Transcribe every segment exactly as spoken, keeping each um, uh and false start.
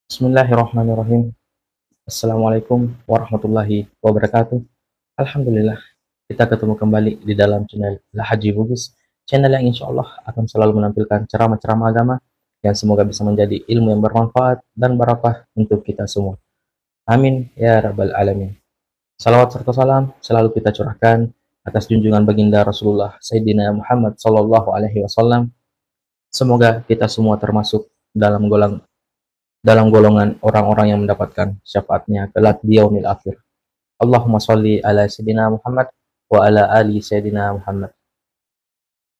Bismillahirrahmanirrahim. Assalamualaikum warahmatullahi wabarakatuh. Alhamdulillah, kita ketemu kembali di dalam channel La Haji Bugis, channel yang insya Allah akan selalu menampilkan ceramah-ceramah agama yang semoga bisa menjadi ilmu yang bermanfaat dan barakah untuk kita semua. Amin ya rabbal alamin. Salawat serta salam selalu kita curahkan atas junjungan baginda Rasulullah Sayyidina Muhammad sallallahu alaihi wasallam. Semoga kita semua termasuk dalam golang-, dalam golongan orang-orang yang mendapatkan syafaatnya kelak di yaumil akhir. Allahumma shalli ala Sayyidina Muhammad wa ala ali Sayyidina Muhammad.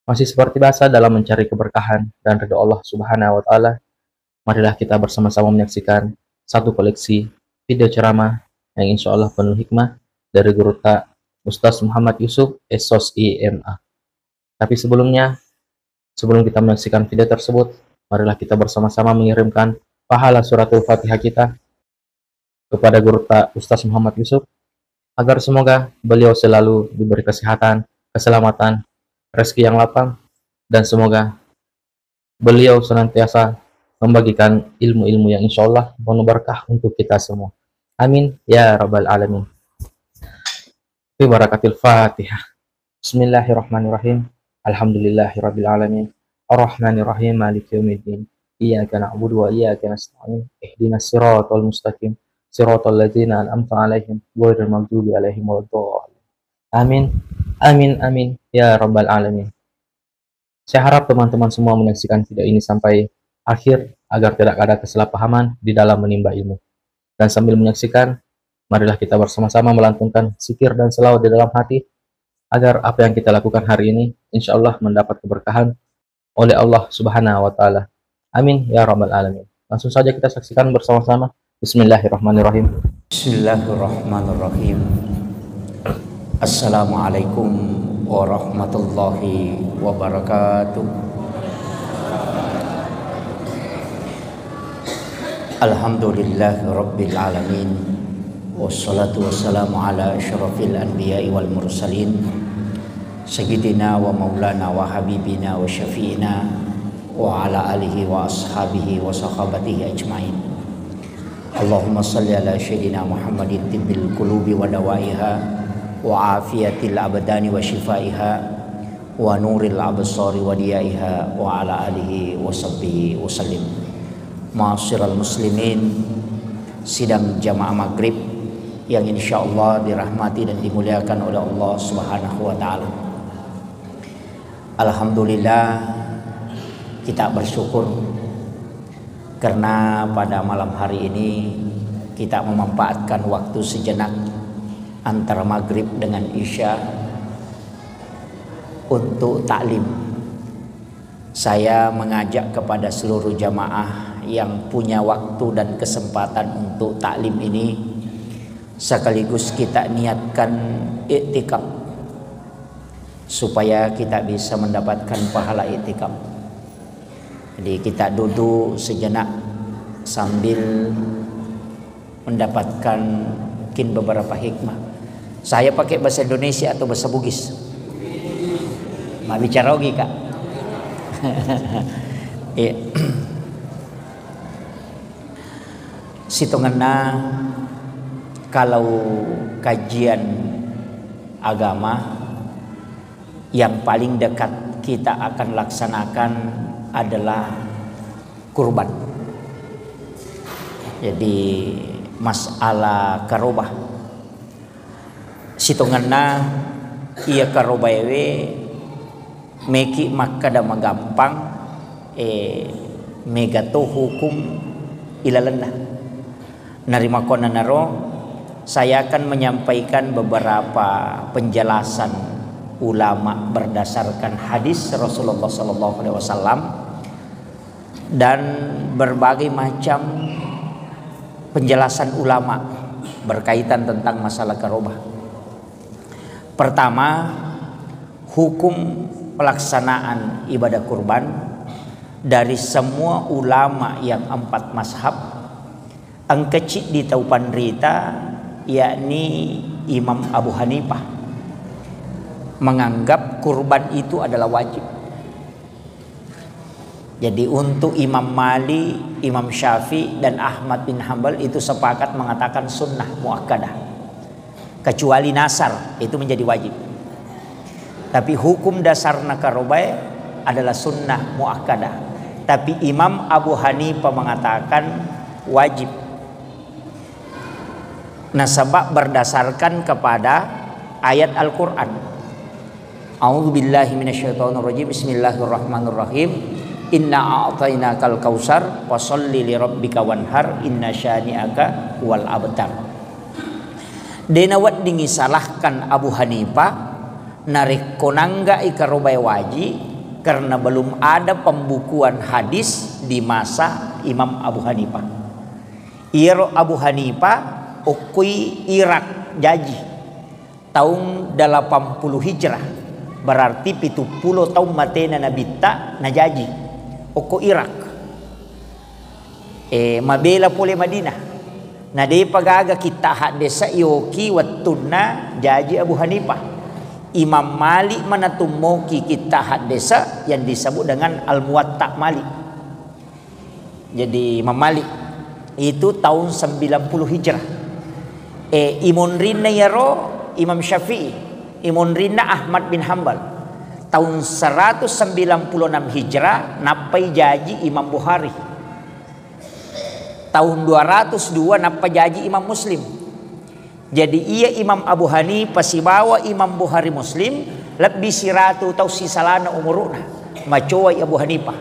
Masih seperti biasa dalam mencari keberkahan dan ridho Allah Subhanahu wa Ta'ala, marilah kita bersama-sama menyaksikan satu koleksi video ceramah yang insya Allah penuh hikmah dari guru ta Ustaz Muhammad Yusuf, S Sos I M A. Tapi sebelumnya, sebelum kita menyaksikan video tersebut, marilah kita bersama-sama mengirimkan pahala suratul Fatihah kita kepada guru ta Ustaz Muhammad Yusuf, agar semoga beliau selalu diberi kesehatan, keselamatan, rezeki yang lapang, dan semoga beliau senantiasa membagikan ilmu-ilmu yang insya Allah penuh berkah untuk kita semua. Amin ya rabbal alamin. Bi barakatil Fatihah. Bismillahirrahmanirrahim. Alhamdulillahirabbil alamin. Arrahmanirrahim. Maliki yaumiddin. Iyyaka na'budu wa iyyaka nasta'in. Ihdinas siratal mustaqim. Siratal ladzina an'amta 'alaihim ghairil maghdubi 'alaihim waladdallin. Amin. Amin, amin ya rabbal alamin. Saya harap teman-teman semua menyaksikan video ini sampai akhir agar tidak ada kesalahpahaman di dalam menimba ilmu. Dan sambil menyaksikan, marilah kita bersama-sama melantunkan zikir dan selawat di dalam hati agar apa yang kita lakukan hari ini insya Allah mendapat keberkahan oleh Allah Subhanahu wa Ta'ala. Amin ya rabbal alamin. Langsung saja kita saksikan bersama-sama. Bismillahirrahmanirrahim. Bismillahirrahmanirrahim. Assalamualaikum warahmatullahi wabarakatuh. Alhamdulillahi rabbil alamin. Wassalatu wassalamu ala asyrafil anbiya'i wal mursalin, sayyidina wa maulana wa habibina wa syafi'ina wa ala alihi wa ashabihi wa sahabatihi ajmain. Allahumma salli ala sayyidina Muhammadin tibbil qulubi wa dawaiha wa afiyatil abdani wa shifaiha wa nuril absari wa diyaiha wa ala alihi wa sahbihi wa sallim. Ma'asyiral muslimin, sidang jamaah maghrib yang insya Allah dirahmati dan dimuliakan oleh Allah Subhanahu wa Ta'ala. Alhamdulillah, kita bersyukur karena pada malam hari ini kita memanfaatkan waktu sejenak antara maghrib dengan isya untuk taklim. Saya mengajak kepada seluruh jamaah yang punya waktu dan kesempatan untuk taklim ini, sekaligus kita niatkan iktikaf supaya kita bisa mendapatkan pahala iktikaf. Jadi, kita duduk sejenak sambil mendapatkan mungkin beberapa hikmah. Saya pakai bahasa Indonesia atau bahasa Bugis? Mabbicara ogi, Kak. Iya. Sitongenna, kalau kajian agama, yang paling dekat kita akan laksanakan adalah kurban. Jadi, masalah karobah. Sitongenna, iya karobaewe meki makkeda magampang, eh, mega to hukum ilalenna. Narimakkuannanaro, saya akan menyampaikan beberapa penjelasan ulama berdasarkan hadis Rasulullah sallallahu alaihi wasallam dan berbagai macam penjelasan ulama berkaitan tentang masalah karobah. Pertama, hukum pelaksanaan ibadah kurban dari semua ulama yang empat mazhab, engka ciddi tau panrita, yakni Imam Abu Hanifah, menganggap kurban itu adalah wajib. Jadi, untuk Imam Malik, Imam Syafi'i, dan Ahmad bin Hambal itu sepakat mengatakan sunnah muakkadah. Kecuali nasar, itu menjadi wajib. Tapi hukum dasarna karobae adalah sunnah muakkadah. Tapi Imam Abu Hanifah mengatakan wajib. Nasaba berdasarkan kepada ayat Al-Quran. A'udzubillahi minasyaitonirrajim. Bismillahirrahmanirrahim. Inna a'tainakal kautsar, fasalli lirabbika wanhar, inna syani'aka huwal abtar. De naweddingi salahkan Abu Hanifah narekko nangga'i karobae waji, karena belum ada pembukuan hadis di masa Imam Abu Hanifah. Iyaro Abu Hanifah okkoi Irak jaji taung delapan puluh Hijrah, berarti pitu pulo taung matena Nabitta najaji okko Irak. E, mabela pole Madinah. Na depa gaga kitta haddesa yoki wettunna jaji Abu Hanifah. Imam Malik manatummoki kitta haddesa yang disebut dengan Al-Muwatta Malik. Jadi, Imam Malik itu tahun sembilan puluh Hijrah. E, imonrinna iyaro Imam Syafi'i, imonrinna Ahmad bin Hambal. Tahun seratus sembilan puluh enam Hijrah, nappai jaji Imam Bukhari. Tahun dua ratus dua nappa jaji Imam Muslim. Jadi, iya Imam Abu Hanifah sibawa Imam Bukhari Muslim lebbi siratu tau sisalana umuru'na. Macowai Abu Hanifah.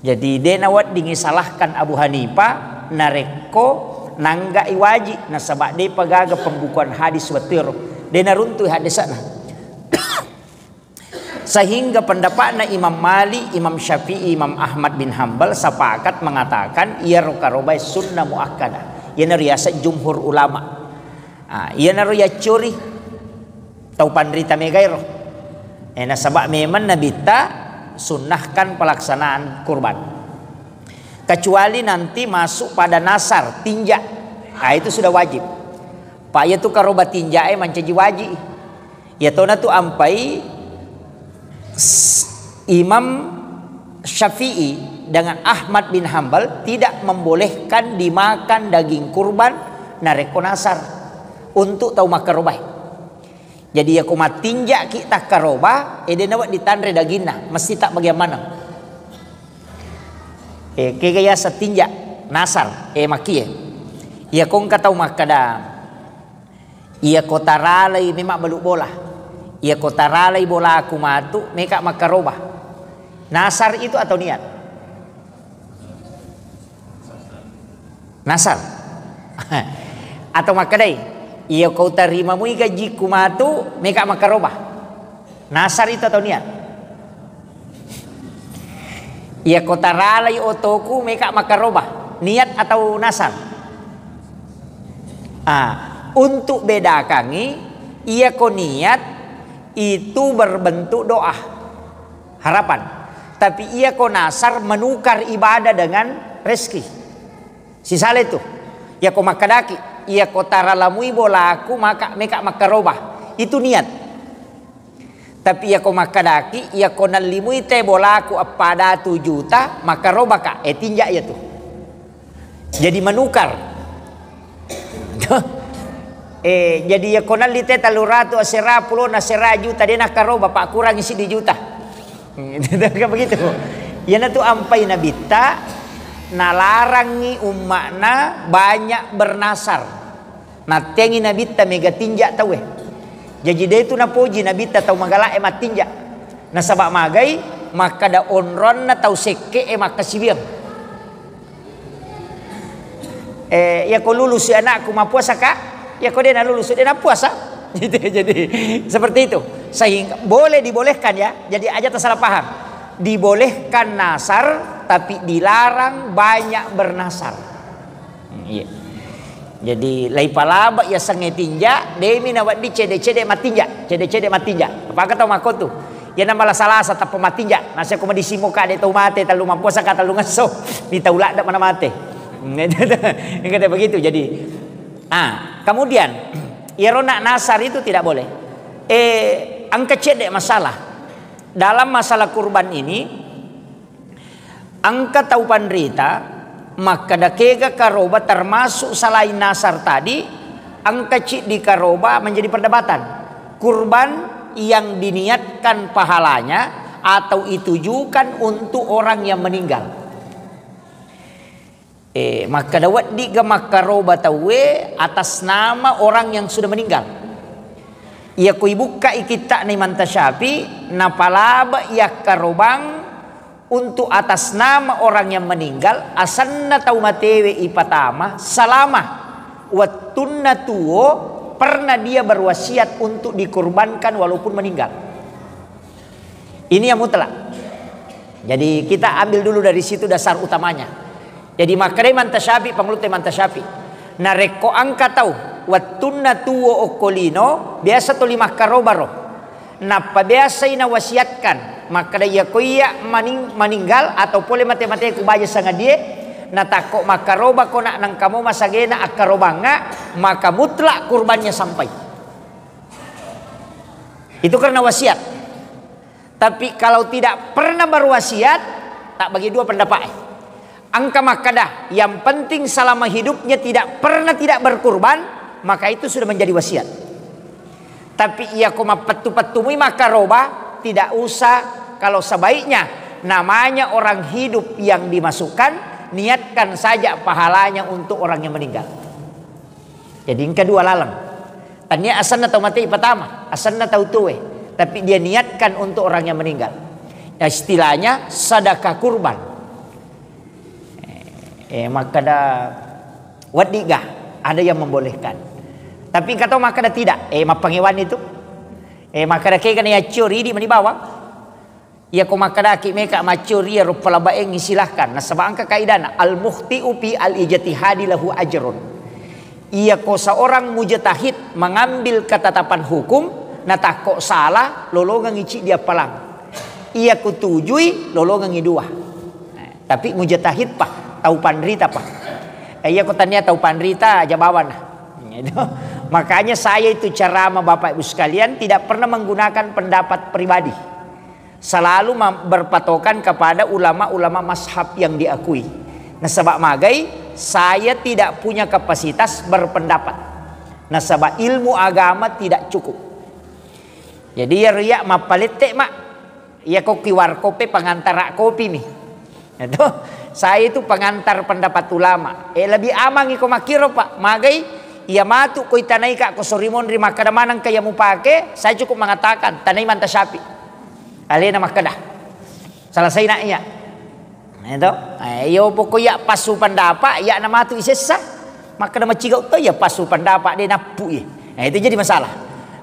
Jadi, de naweddingi salahkan Abu Hanifah narekko nangga'i waji, nasaba depa gaga pembukuan hadis wettuero. De naruntui haddesana. Sehingga pendapatna Imam Malik, Imam Syafi'i, Imam Ahmad bin Hambal sepakat mengatakan iyaro karobae sunnah muakkadah. Iyana riaseng jumhur ulama. Ah, iyanaro yaccori tau panrita megairo. Eh, nasaba memang Nabitta sunnahkan pelaksanaan kurban. Kecuali nanti masuk pada nasar, tinja. Ah, itu sudah wajib. Pak, iyatu karoba tinjae mancaji waji. Iyatona tu ampai s-, Imam Syafi'i dengan Ahmad bin Hambal tidak membolehkan dimakan daging kurban narekko nasar untuk tau makkarobae. Jadi, iyako mattinja'ki takkaroba, eh, de nawedding tanre daginna, mesti tabbagiang maneng. Eh, kega yaseng tinja, nasar, eh, makkie. Iyako engka tau makkeda, iyako taralai memang balu bola. Iyako taralai bolaku matu, meka makkaroba. Nasar itu atau niat? Nasar. Atau makkedai, iyako tarimamui gajiku matu, meka makkaroba. Nasar itu atau niat? Iyako taralai otoku, meka makkaroba. Niat atau nasar? Ah, untuk bedakangi, iyako niat itu berbentuk doa, harapan. Tapi iyako nasar menukar ibadah dengan rezeki. Sisale tu. Iyako makkedaki, iyako taralamui bolaku maka meka makkaroba. Itu niat. Tapi iyako makkedaki, iyako nallimui te bolaku eppa datu juta, makkarobaka, eh, tinja iyatu. Jadi menukar. Eh, jadi iyako nalli te tellu ratu asera, pulona asera juta, de nakkaroba, pakkurangi siddi juta. Kan begitu. Iyanatu ampai Nabitta nalarangi umma'na banyak bernasar. Natteangi Nabitta mega tinja tauwe. Jaji, de tu napoji Nabitta tau magala'e mattinja. Nasaba magai makkada onronna tau sekke'e makkasiwiang. Eh, iyako lulusi anakku, mappuasa, Kak? Iyako de nalulusu, de nappuasa. Gitu, jadi seperti itu. Sehingga boleh dibolehkan, ya. Jadi aja tersalah paham. Dibolehkan nasar, tapi dilarang banyak bernasar. Hmm, iya. Jadi, laipalaba yasengnge tinja, demi nawedding cede-cede mattinja, cede-cede mattinja. Apakah tau makkotu? Iyana malasa-lasa tappa mattinja, nasa ko madisimoka de tau mate, tellu mappuasaka, tellu ngesso, di tau ladde mana mate. Engka begitu. Jadi, ah, kemudian, iyaro nak nasar itu tidak boleh. Eh, engka cedde masalah. Dalam masalah kurban ini, Engka tau panrita makkeda kega karoba termasuk selain nasar tadi, engka ciddi karoba menjadi perdebatan. Kurban yang diniatkan pahalanya atau itujukan untuk orang yang meninggal. Eh, makkeda weddi'ga makkaroba tauwe atas nama orang yang sudah meninggal. Iya ko ibukkai kitta'na Imam Tasyafi, napalaba yakkarobang untuk atas nama orang yang meninggal, asenna tau matewe ipatama, selama wettunna tuo pernah dia berwasiat untuk dikurbankan walaupun meninggal. Ini yang mutlak. Jadi kita ambil dulu dari situ dasar utamanya. Jadi makkeda Imam Tasyafi, pangulutta Imam Tasyafi. Narekko engka tau wettunna tuo okko lino, biasa tuli makkarobaro. Nappa biasai nawasiatkan, makkeda iya ko iya maning-, maninggal atau pole mate-mate ku baja sangadie, natakko makkaroba ko nak nengka mo masagena akkarobangnga, maka mutlak kurbannya sampai. Itu karena wasiat. Tapi kalau tidak pernah berwasiat, tak bagi dua pendapat. Engka makkeda, yang penting selama hidupnya tidak pernah tidak berkurban, maka itu sudah menjadi wasiat. Tapi iya ko mappettu-pettumui makkaroba, tidak usah. Kalau sebaiknya namanya orang hidup yang dimasukkan, niatkan saja pahalanya untuk orang yang meninggal. Jadi engka dua laleng. Tania asenna tau mate pertama, asenna tau tuwe, tapi dia niatkan untuk orang yang meninggal. Ya, istilahnya sedekah kurban. Eh, makkeda weddi'ga, ada yang membolehkan. Tapi engka tau makkeda tidak, eh, mappangewan itu. Eh, makkeda kega na yaccio ridi mani bawang. Iya ko makkedaki meka maccio ri ero palabaeng, silahkan. Nasaba engka kaidana, al-mukhti'u fi al-ijtihadi lahu ajrun. Iya ko seorang mujtahid mengambil ketetapan hukum, natakko salah, lolongengngi ciddi appalang. Iya ko tujui, lolongengngi dua. Nah, tapi mujtahid pa, tau panrita pa. Eh, iya ko tania tau panrita, aja bawana. Gitu. Makanya saya itu ceramah Bapak Ibu sekalian tidak pernah menggunakan pendapat pribadi. Selalu ma-, berpatokan kepada ulama-ulama mazhab yang diakui. Nasaba magai, saya tidak punya kapasitas berpendapat. Nasaba ilmu agama tidak cukup. Jadi, iya riya mappalette, Mak. Iya ko kiwarkope pengantara kopi mi. Itu, saya itu pengantar pendapat ulama. Eh, lebih aman iko makkiro, Pak. Magai, iya matu ko itanai ka ko sorimonri makkeda maneng ka iya mupake, saya cukup mengatakan, tanai Manta Syafi. Alena makkeda. Selesai nak iya. Itu. Eh, iyo pokok iya pasu pendapat, iya na matu isessa. Makkeda macigau to iya pasu pendapat de nappu iya. Nah, itu jadi masalah.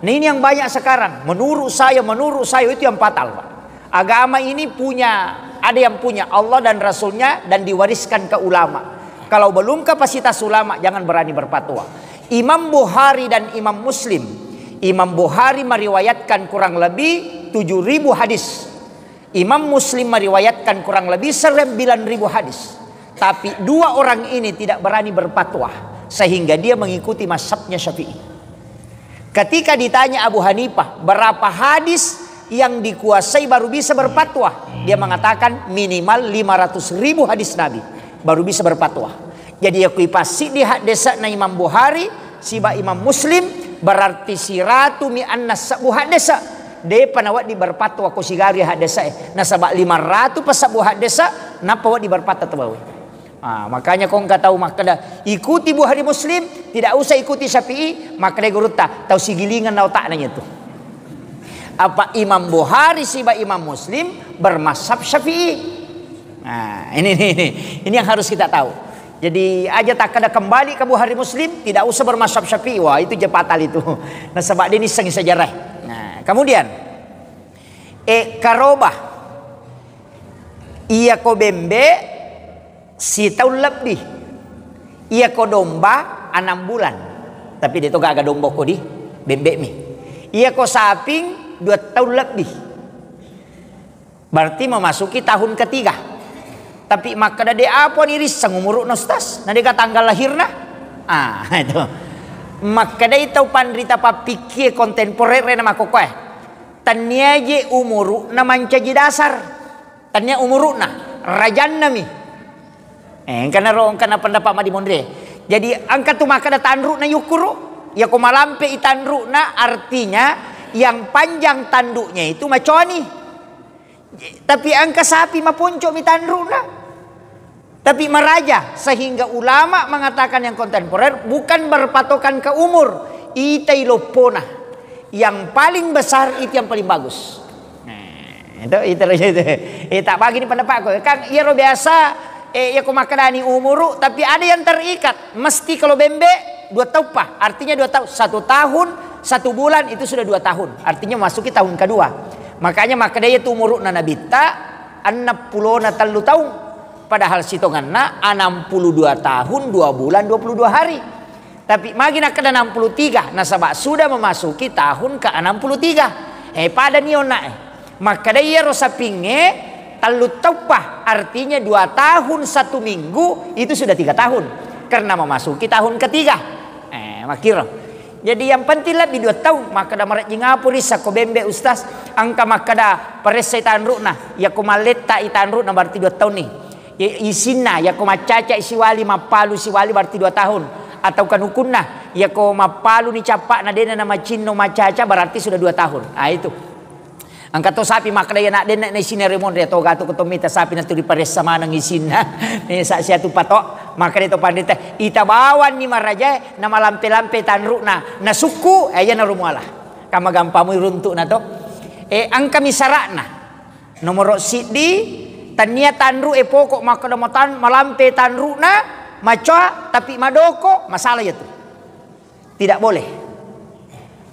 Nah, ini yang banyak sekarang. Menurut saya, menurut saya itu yang fatal, Pak. Agama ini punya, ada yang punya Allah dan Rasulnya dan diwariskan ke ulama. Kalau belum kapasitas ulama, jangan berani berfatwa. Imam Bukhari dan Imam Muslim. Imam Bukhari meriwayatkan kurang lebih tujuh ribu hadis. Imam Muslim meriwayatkan kurang lebih sembilan ribu hadis. Tapi dua orang ini tidak berani berfatwa, sehingga dia mengikuti mazhabnya Syafi'i. Ketika ditanya Abu Hanifah, berapa hadis yang dikuasai baru bisa berfatwa? Dia mengatakan minimal lima ratus ribu hadis Nabi, baru bisa berfatwa. Jadi, iya kui passiddi haddese'na Imam Bukhari siba Imam Muslim, berarti siratumi annasebbu haddese'. De'pa nawedding berfatwa ko sigari haddese'e. Nasaba lima ratu pasebbu haddese', nappa wedding berfatwa tauwe. Ah, makanya ko engka tau makkeda, "Ikuti Bukhari Muslim, tidak usah ikuti Syafi'i," makkeda gurutta, "Tau sigilingeng na otakna itu." Apa Imam Bukhari siba Imam Muslim bermazhab Syafi'i? Nah, ini, ini, ini, ini yang harus kita tahu. Jadi, aja takkeda kembali ke Bukhari Muslim, tidak usah bermazhab Syafi'i. Wah, itu je fatal itu. Nasaba de' nissengngi sejarah. Nah, kemudian, eh, karoba. Iya ko bembe, sitaung lebbi. Iya ko domba, enam bulan. Tapi de' to gaga domba ko di bembe mi. Iya ko saping, dua taung lebbi. Berarti memasuki tahun ketiga. Tapi makkeda de' apa ni risseng umuru'na, Ustaz? Na de' ga tanggal lahirna? Ah, itu. Makkedai tau panrita pappikkie kontemporer na makkokkoe. Tania je umuru'na mancaji dasar. Tania umuru'na. Rajannami. Eh, engka naro, engka na pendapat madimonre. Jadi, engka tu makkeda tanru'na yukkuru, yako malampe i tanru'na, artinya yang panjang tanduknya itu macoani. Tapi engka sapi maponco mi tanru'na. Tapi maraja, sehingga ulama mengatakan yang kontemporer bukan berpatokan ke umur, itai loppona. Yang paling besar itu yang paling bagus. Nah, itu, itu, itu. Eh, tak bagi ni pendapatku. Kan iyaro biasa, eh, iya ko makkedani umuru, tapi ada yang terikat. Mesti kalau bembe dua tahun pa. Artinya dua tahun, satu tahun, satu bulan itu sudah dua tahun. Artinya masuki tahun kedua. Makanya makkeda itu umuruna Nabitta, enneng pulona tellu taung. Padahal sitonganna enam puluh dua tahun, dua bulan, dua puluh dua hari. Tapi magi nakkeda enam puluh tiga, nasaba sudah memasuki tahun ke enam puluh tiga. Eh, pada ni onna, eh. Makkeda iyaro sapingnge tellu tauppa, artinya dua tahun satu minggu itu sudah tiga tahun. Karena memasuki tahun ketiga. Eh, makkiro. Jadi yang penting lebih dua tahun, makkeda marejjing apu rissa ko bembe, Ustaz, engka makkeda paressai tanru'na, yako malletta i tanru'na berarti dua tahun ni. I-, isinna, yako maccaca siwali, mappalu siwali berarti dua tahun. Atau kanukunna, yako mappalu ni cappa'na dena na macinno maccaca berarti sudah dua tahun. Ah, itu. Engka to sapi makkeda iya nak dena na isinna rimonre to gatu ko to mita sapi na tuli paressa maneng isinna. Eh, sa siatu patok, makkeda to pandita, ita bawanni marajae na malampe-lampe tanru'na, na sukku, eh, iya na rumuala. Kama gampamui runtu'na to. Eh, engka mi sara'na. Nomoro siddi, tania tanru e pokok makkeda matan-, malampe tanru'na, macoa, tapi madoko, masalah iya tu. Tidak boleh.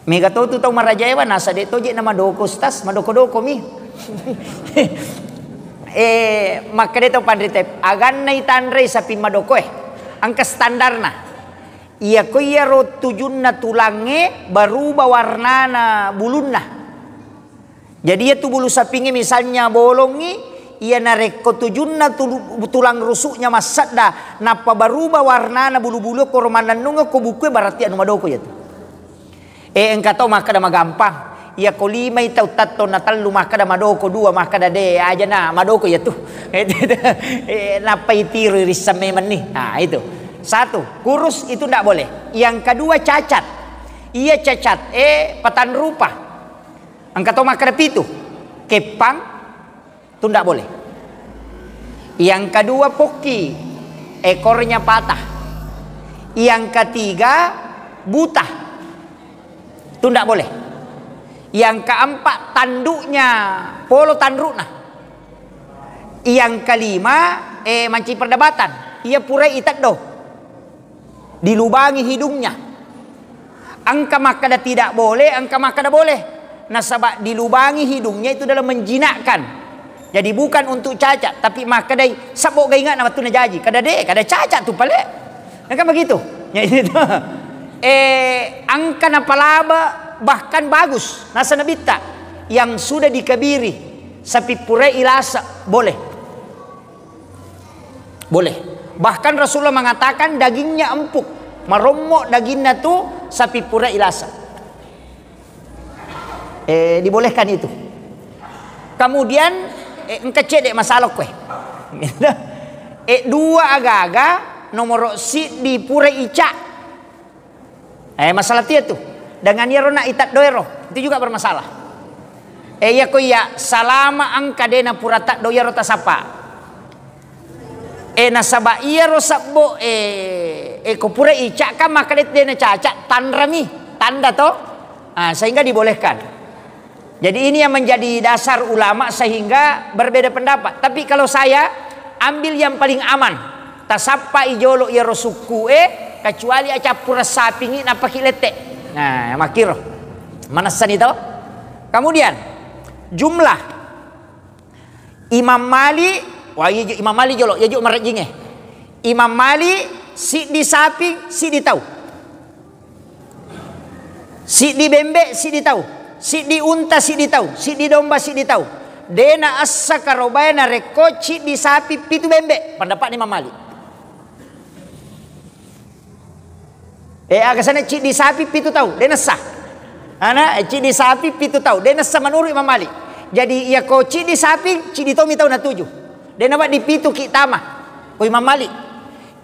Mega to tu tau marajaewa, nasa de toje na madoko, Ustaz, madoko-doko mi. Eh, makkeda to panrite, aganna itanrei sapi madoko e. Engka standarna. Iya ko iyaro tujunna tulangnge, berubah warnana bulunna. Jadi, iya tu bulu sapingnge misalnya bolongngi, iya narekko tujunna tulu-, tulang rusuknya massedda, nappa berubah warnana bulu-bulu koro mannennungeng ko bukue, berarti anu madoko iya tu. Eh, engka to makkeda magampang. Iya ko limai tau tatto na tellu makkeda madoko, dua makkeda de, aja na madoko iya tu. Eh, nappa itiro risseng memang ni. Nah, itu. Satu, kurus itu ndak boleh. Yang kedua cacat. Iya cacat, eh, patan rupa. Engka to makkeda pitu, keppang, tu ndak boleh. Yang kedua pokki, ekornya patah. Yang ketiga buta, tu ndak boleh. Yang keempat tanduknya polo tanrukna. Yang kelima, eh, manci perdebatan. Iya purai iteddo. Dilubangi hidungnya. Engka makkeda tidak boleh, engka makkeda boleh. Nasaba dilubangi hidungnya itu dalam menjinakkan. Jadi bukan untuk cacat, tapi makkedai sebbo gainga na wettunna jaji. Kada de, kada cacat tu pale. Engka begitu. Ya, itu. Eh, engka napalaba bahkan bagus. Nasa nabitta yang sudah dikebiri, sapi purai ilasa, boleh. Boleh. Bahkan Rasulullah mengatakan dagingnya empuk, marommo daginna tu sapi pura ilasa. Eh, dibolehkan itu. Kemudian, eh, engka cedde masalah kue. Eh, dua agaga, nomoro siddi pura ica. Eh, masalah tia tu. Dengan iyaro na itaddo ero, itu juga bermasalah. Eh, iya ko iya, salama engka dena pura taddo iyaro tasappa. Eh, nasaba iyaro sebbo, eh, eh, ko pura ica kan makkeda dena caca, tanrami, tanda to. Ah, sehingga dibolehkan. Jadi ini yang menjadi dasar ulama sehingga berbeda pendapat. Tapi kalau saya ambil yang paling aman, tasappai jolo iyaro sukku e, kecuali acappureng sapingi nappaki lette. Nah, makkiro. Manessani to. Kemudian jumlah Imam Malik, wah, iya ju Imam Malik jolo, iya ju marejjinge. Imam Malik siddi saping, siddi tau. Siddi bembe, siddi tau. Siddi unta, siddi tau. Siddi domba, siddi tau. De na essa karobae narekko ciddi sapi pitu bembe. Pendapatna Imam Malik. Eh, aga sana ciddi sapi pitu tau, de nessa. Ana, eh, ciddi sapi pitu tau, de nessa menurut Imam Malik. Jadi, iya ko ciddi sapi, ciddi tomi tau natuju. De' nawedding pitu ki tama. Ko Imam Malik,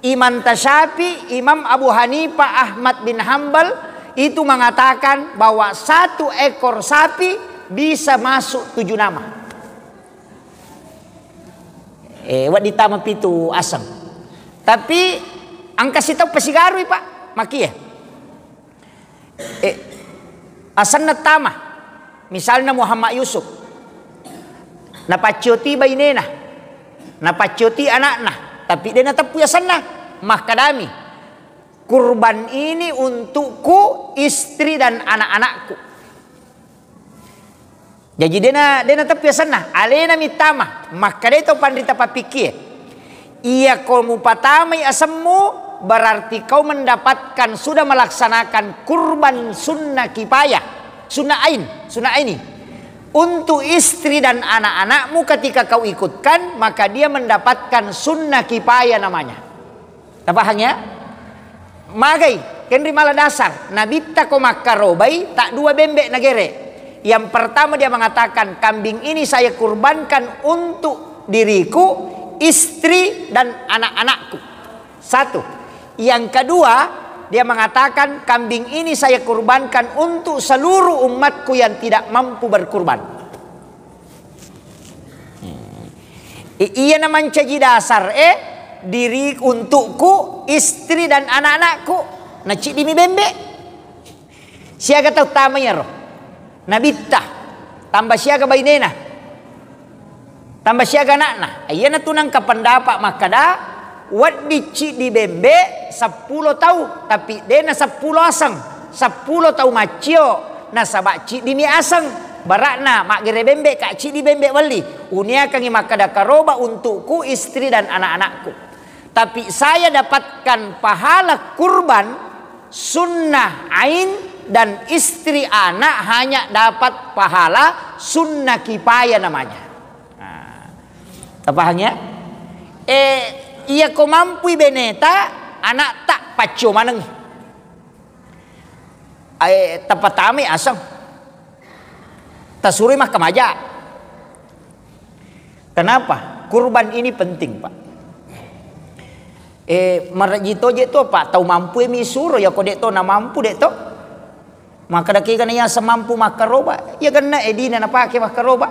Imam Tasyafi, Imam Abu Hanifah, Ahmad bin Hambal itu mengatakan bahwa satu ekor sapi bisa masuk tujuh nama. Eh, wedding tama pitu aseng. Tapi engka sitau pasigarui, Pak. Makie. Eh, asenna tama. Misalna Muhammad Yusuf. Napaccioti bainena. Napaccioti anakna. Tapi de' nateppui asenna. Makkadami, "Kurban ini untukku, istri dan anak-anakku." Jaji de' na, de' nateppui asenna, alena mittama. Makkeda to panrita pappikkie, "Iya ko mupatamai asemmu, berarti kau mendapatkan, sudah melaksanakan kurban sunnah kifayah, sunnah ain, sunnah aini. Untuk istri dan anak-anakmu ketika kau ikutkan, maka dia mendapatkan sunnah kifayah namanya." Tapahang ya? Magai, kenri mala dasar. Nabitta ko makkarobai, tak dua bembe' nagere'. Yang pertama dia mengatakan, "Kambing ini saya kurbankan untuk diriku, istri, dan anak-anakku." Satu. Yang kedua, dia mengatakan, "Kambing ini saya kurbankan untuk seluruh umatku yang tidak mampu berkurban." Hmm. I-, iya na mancaji dasar e, diri untukku, istri dan anak-anakku, na ciddi mi bembe'. Siaga tau tama iyaro? Nabitta, tambah siaga bainena, tambah siaga anakna. Iyana tu nangka pendapat makkada, wedding ciddi bembe' seppulo tau, tapi de'na seppulo aseng, seppulo tau maccio, nasaba ciddi mi aseng. Bara'na maggere bembe' ka ciddi bembe' welli. Uniakangi makkada karoba untukku, istri dan anak-anakku. Tapi saya dapatkan pahala kurban sunnah ain dan istri anak hanya dapat pahala sunnah kifayah namanya. Nah, tapahang ya? Eh, iya ko mampui beneta, anakta paccio maneng. Eh, tapatamai aseng. Tasuroi makkamaja. Kenapa? Kurban ini penting, Pak. Eh, marejji toje to, Pak, tau mampu mi suro, ya ko de' to na mampu de' to. Makkeda kega na iya semampu makkaroba, iya genna edina napake makkaroba.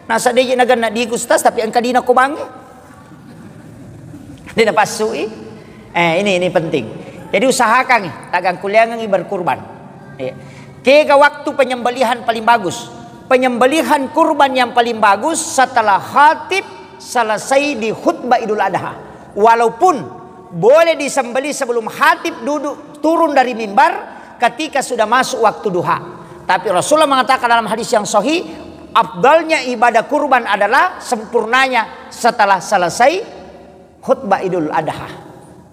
Nasa deje na genna di Gustas, tapi engka dina ko bange. De' napassui. Eh, ini, ini penting. Jadi usahakan, tagang kuliangan berkurban. Iya. Kega waktu penyembelihan paling bagus? Penyembelihan kurban yang paling bagus setelah khatib selesai di khutbah Idul Adha. Walaupun boleh disembelih sebelum khatib duduk turun dari mimbar ketika sudah masuk waktu duha. Tapi Rasulullah mengatakan dalam hadis yang sahih, afdalnya ibadah kurban adalah sempurnanya setelah selesai khutbah Idul Adha.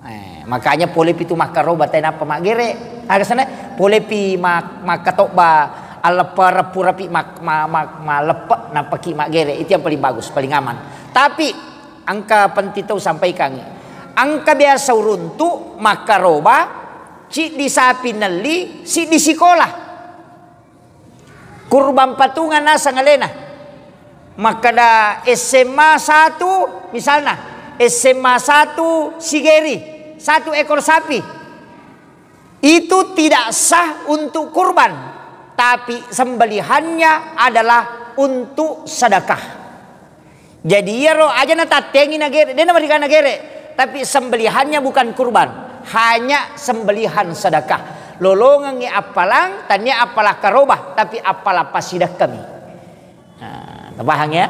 Eh, makanya polepi tu makkaroba, tenappa maggere. Aga sana, polepi mak-, makkatobba, aleppa reppu rapi mak-, ma-, ma-, maleppe, nappaki maggere. Itu yang paling bagus, paling aman. Tapi, engka penting tau sampaikan. Engka biasa uruntu makkaroba, ciddi sapi nelli, siddi sikola. Kurban patungan naseng alena. Makkeda S M A satu, misalna, S M A satu Sigeri, satu ekor sapi. Itu tidak sah untuk kurban, tapi sembelihannya adalah untuk sedekah. Jadi, iyaro aja natattengi nagere, de' namariga nagere, tapi sembelihannya bukan kurban, hanya sembelihan sedekah. Lolongengngi appalang, tania appala karoba, tapi appala pasidekkami. Nah, tapahang ya?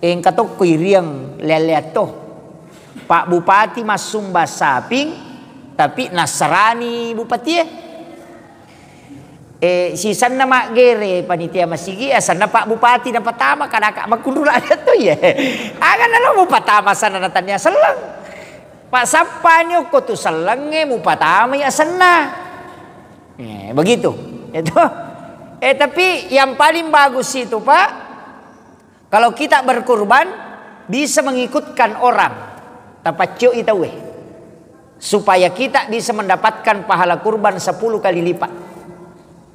Engka tokko iriang lea-lea to. Pak Bupati massumbang saping, tapi nassarani bupatie. Eh, sisenna maggere panitia masigi, asenna Pak Bupati napatama, kadaka makkunrula aja to, iya. Aga nalo mupatama asenna na tania selleng. Pak sappani okko tu sellengnge mupatamai asenna. Eh, begitu. Itu. Eh, tapi yang paling bagus itu, Pak, kalau kita berkurban, bisa mengikutkan orang. Tapaccoi tauwe. Supaya kita bisa mendapatkan pahala kurban sepuluh kali lipat.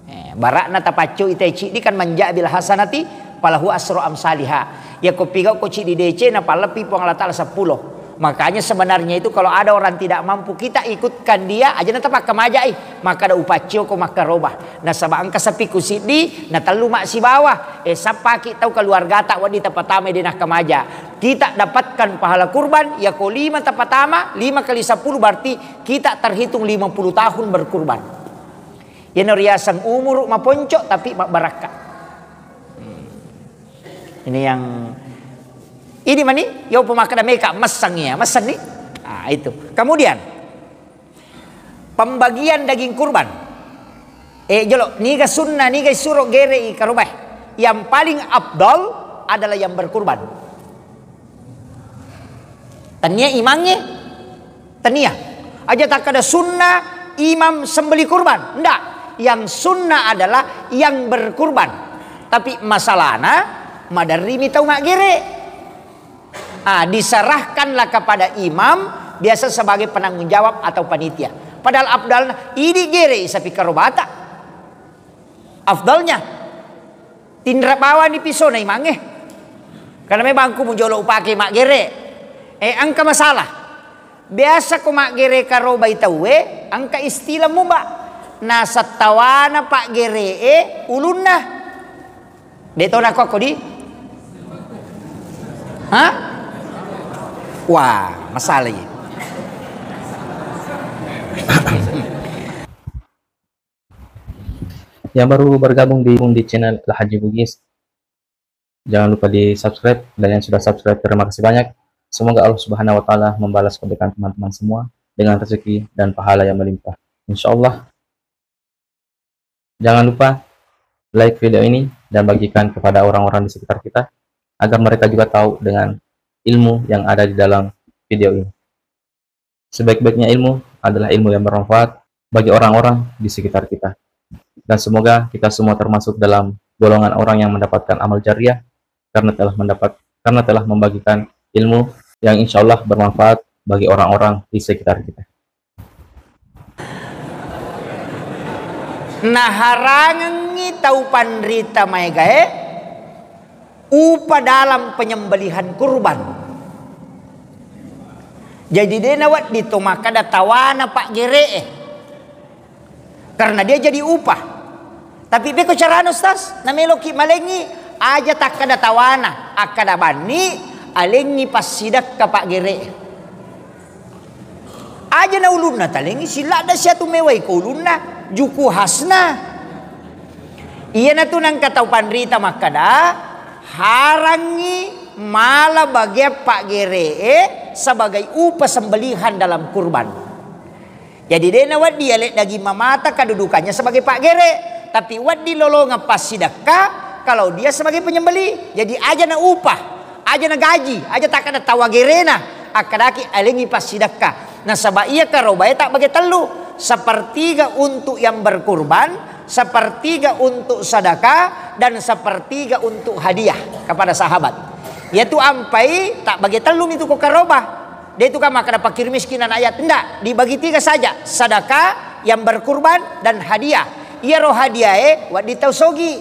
Eh, bara'na tapaccoi tauwe ciddi kan, "Man ja'a bil hasanati falahu asru amsaliha." Yako pigau ko cidi D C, napallepi Puang Allah Ta'ala seppulo. Makanya sebenarnya itu kalau ada orang tidak mampu, kita ikutkan dia, aja na tapakkamajai. Makkada upaccio ko makkaroba. Nasaba engka sapi ku siddi, na tellu massibawa. Eh, sappaki tau keluargata wedding tapatama de nakkamaja. Kita dapatkan pahala kurban, yako lima tapatama, lima kali seppulo berarti kita terhitung lima puluh tahun berkurban. Yeno riaseng umuru maponco tapi mabbarakka. Ini yang ini mani, yo pemakkada meka messang ya, messang ni. Ah, itu. Kemudian pembagian daging kurban. Eh, jolo, niga sunnah, niga isuro gere i karobae. Yang paling afdal adalah yang berkurban. Tania imangnge, tania. Aja takkada sunnah imam sembeli kurban. Ndak. Yang sunnah adalah yang berkurban. Tapi masalahna, maderrimi tau maggere. Ah, diserahkanlah kepada imam, biasa sebagai penanggung jawab atau panitia. Padahal afdalna, idi gere i sapi karobata. Afdalnya, tinra bawani pisona imangnge. Karena memang ku mujolo upake maggere. Eh, engka masalah. Biasa ko maggere karobai tauwe, engka istilah muba. Nasattawana paggeree ulunna. De to nako ko di? Hah? Wah, masalah ini. Yang baru bergabung di, di channel Al Haji Bugis, jangan lupa di subscribe, dan yang sudah subscribe, terima kasih banyak. Semoga Allah Subhanahu wa Ta'ala membalas kebaikan teman-teman semua dengan rezeki dan pahala yang melimpah. Insya Allah, jangan lupa like video ini dan bagikan kepada orang-orang di sekitar kita, agar mereka juga tahu dengan ilmu yang ada di dalam video ini. Sebaik-baiknya ilmu adalah ilmu yang bermanfaat bagi orang-orang di sekitar kita. Dan semoga kita semua termasuk dalam golongan orang yang mendapatkan amal jariah karena telah mendapat karena telah membagikan ilmu yang insya Allah bermanfaat bagi orang-orang di sekitar kita. Naharangengngi tau panrita maegae upa dalam penyembelihan kurban. Jadi de nawedding to makkada tawana paggeree, karena dia jadi upah. Tapi peko carana, Ustaz? Nameloki malengi, aja takkada tawana, akkada banni, alengi passidekka paggeree. Aja na ulunna talengi, siladda siatu mewai ko ulunna, juku khasna. Iyanatu nangka tau panrita makkada, harangngi mala bagian paggeree sebagai upah sembelihan dalam kurban. Jadi de nawedding ale daging mamata kedudukannya sebagai paggere, tapi wedding lolongeng passidekka kalau dia sebagai penyembeli. Jadi aja na upah, aja na gaji, aja takkada tawa gerena, akkadaki alengi passidekka. Nasaba iya karobae tabbage tellu, sepertiga untuk yang berkurban, sepertiga untuk sedekah, dan sepertiga untuk hadiah kepada sahabat. Yaitu ampai tabbage tellu mitu ko karoba. De tu kan makkada fakir miskin anak yatim, ndak, dibagi tiga saja, sedekah, yang berkurban, dan hadiah. Iyaro hadiahe wedding tau sogi.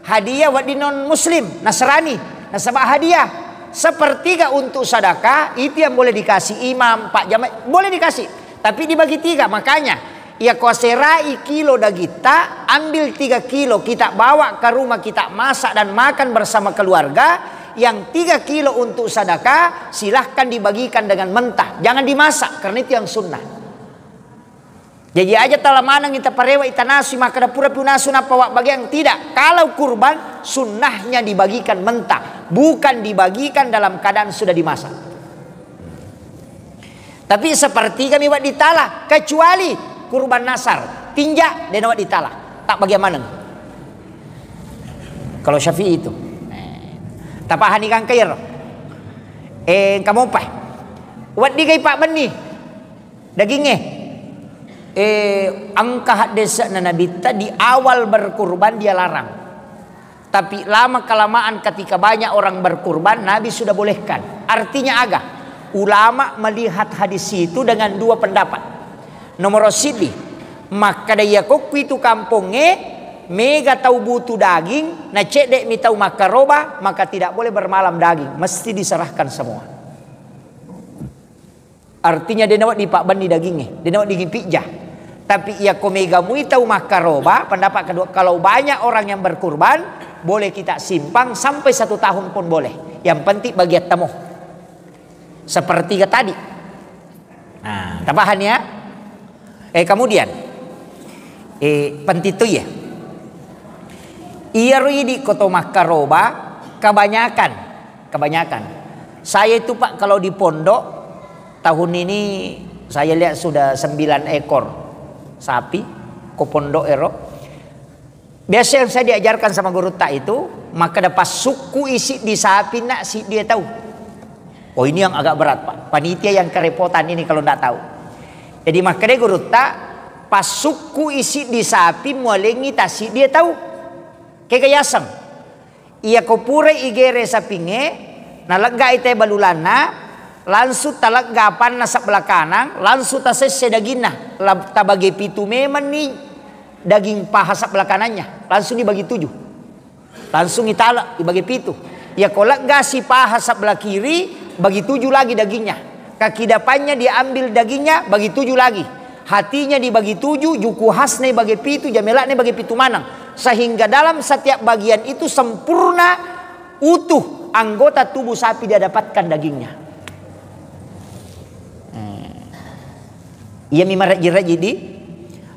Hadiah wedding non muslim, Nasrani, nasaba hadiah. Sepertiga untuk sedekah itu yang boleh dikasih imam, pak jamaah, boleh dikasih. Tapi dibagi tiga, makanya iya ko aserai kilo dagitta, ambil tiga kilo, kita bawa ke rumah, kita masak dan makan bersama keluarga. Yang tiga kilo untuk sedekah, silahkan dibagikan dengan mentah, jangan dimasak, karena itu yang sunnah. Jadi aja tala maneng ita parewa ita nasu, makkada pura pi nasu nappa wabbagiang, tidak. Kalau kurban, sunnahnya dibagikan mentah, bukan dibagikan dalam keadaan sudah dimasak. Tapi sepertiga mi wedding tala, kecuali kurban nasar, tinja, de nawedding tala, tabbagiang maneng. Kalau Syafi'i itu. Eh, tapahani gangka iyaro. Eh, engka mopa. Weddigai pabbenni dagingnge. Eh, engka haddese'na Nabitta, di awal berkurban dia larang. Tapi lama kelamaan ketika banyak orang berkurban, Nabi sudah bolehkan. Artinya aga? Ulama melihat hadis itu dengan dua pendapat. Nomor siddi, makkada iya kokku itu kampongnge, Mega tau butuh daging, na cedde'mi tau makkaroba, maka tidak boleh bermalam daging, mesti diserahkan semua. Artinya, de' nawedding pabbenni dagingnge, de' nawedding pijja. Tapi iya ko mega mui tau makkaroba, pendapat kedua, kalau banyak orang yang berkurban, boleh kita simpan sampai satu tahun pun boleh. Yang penting bagian tamo. Sepertiga tadi. Nah, tapaham ya? Eh, kemudian, eh, penting tu ya. Iyaro idi ko to makkaroba, kebanyakan, kebanyakan. Saya itu, Pak, kalau di pondok, tahun ini saya lihat sudah sembilan ekor sapi ko pondok ero. Biasa yang saya diajarkan sama gurutta itu, makkeda, "Passukku isi di sapi nak siddi tau." Oh, ini yang agak berat, Pak. Panitia yang kerepotan ini kalau ndak tahu. Jadi, makkeda gurutta, "Passukku isi di sapi mualengi tasiddi tau." Kega yaseng. Iya ko purai igere sapingnge, naleggai te balulanna, langsung talegga apanna sebelah kanang, langsung tasesse daginna, la-, tabage pitu memenni daging paha sebelah kanannya, langsung dibagi tujuh. Langsung itala, ibage pitu. Iya ko legga si paha sebelah kiri, bagi tujuh lagi dagingnya. Kaki depannya diambil dagingnya, bagi tujuh lagi. Hatinya dibagi tujuh, juku khasna ibage pitu, jamelakna ibage pitu maneng. Sehingga dalam setiap bagian itu sempurna, utuh anggota tubuh sapi dia dapatkan dagingnya. Eh. Iyami marejji-rejji di,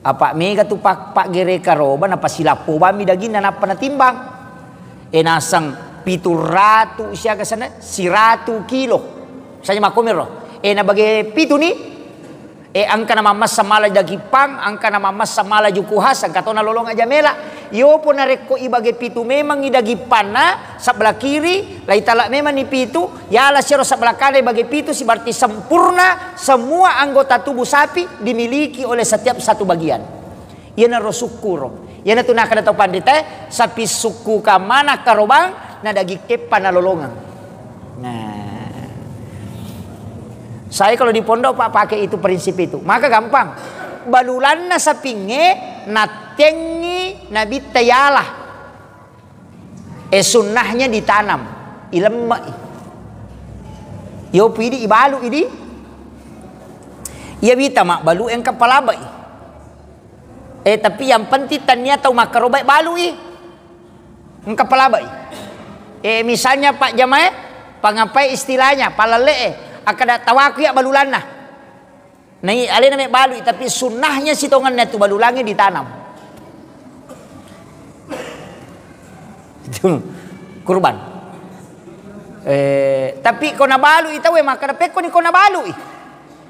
apa mega tu pak-, paggere karoba, napasilappo bammi daginna, nappa natimbang. E, naseng pitu ratu siaga sana, siratu kilo. Saja makkomiro. E, nabage pitu ni. E, engka namammessa mala daging pang, engka namammessa mala juku khas, engka to nalolong aja mela. Yopo narekko ibage pitu memang i daging panna, sebelah kiri, laitala memang ni pitu, yala siro sebelah kanan ibage pitu, sibarti sempurna semua anggota tubuh sapi dimiliki oleh setiap satu bagian. Iyanaro sukkuro. Iyanatu nakkeda tau panritae, sapi sukku kamana karobang, na daging keppa nalolongeng. Nah. Saya kalau di pondok, Pak, pakai itu prinsip itu. Maka gampang. Balulanna sapingnge nattengngi nabitta yala. E, sunnahnya ditanam, ilemme'i. Yo pidi ibalu idi. Iya wita mabbalu engka palabai. E, tapi yang penting tania tau makkarobai balui. Engka palabai. E, misalnya Pak Jamae, pangapai istilahnya, palalle'e, akkada tawaku ya balulanna. Nai alena me balui, tapi sunnahnya sitongenna tu balulangnge ditanam. Itu kurban. E, tapi ko nabalui tau e makkada, pekko ni ko nabalui.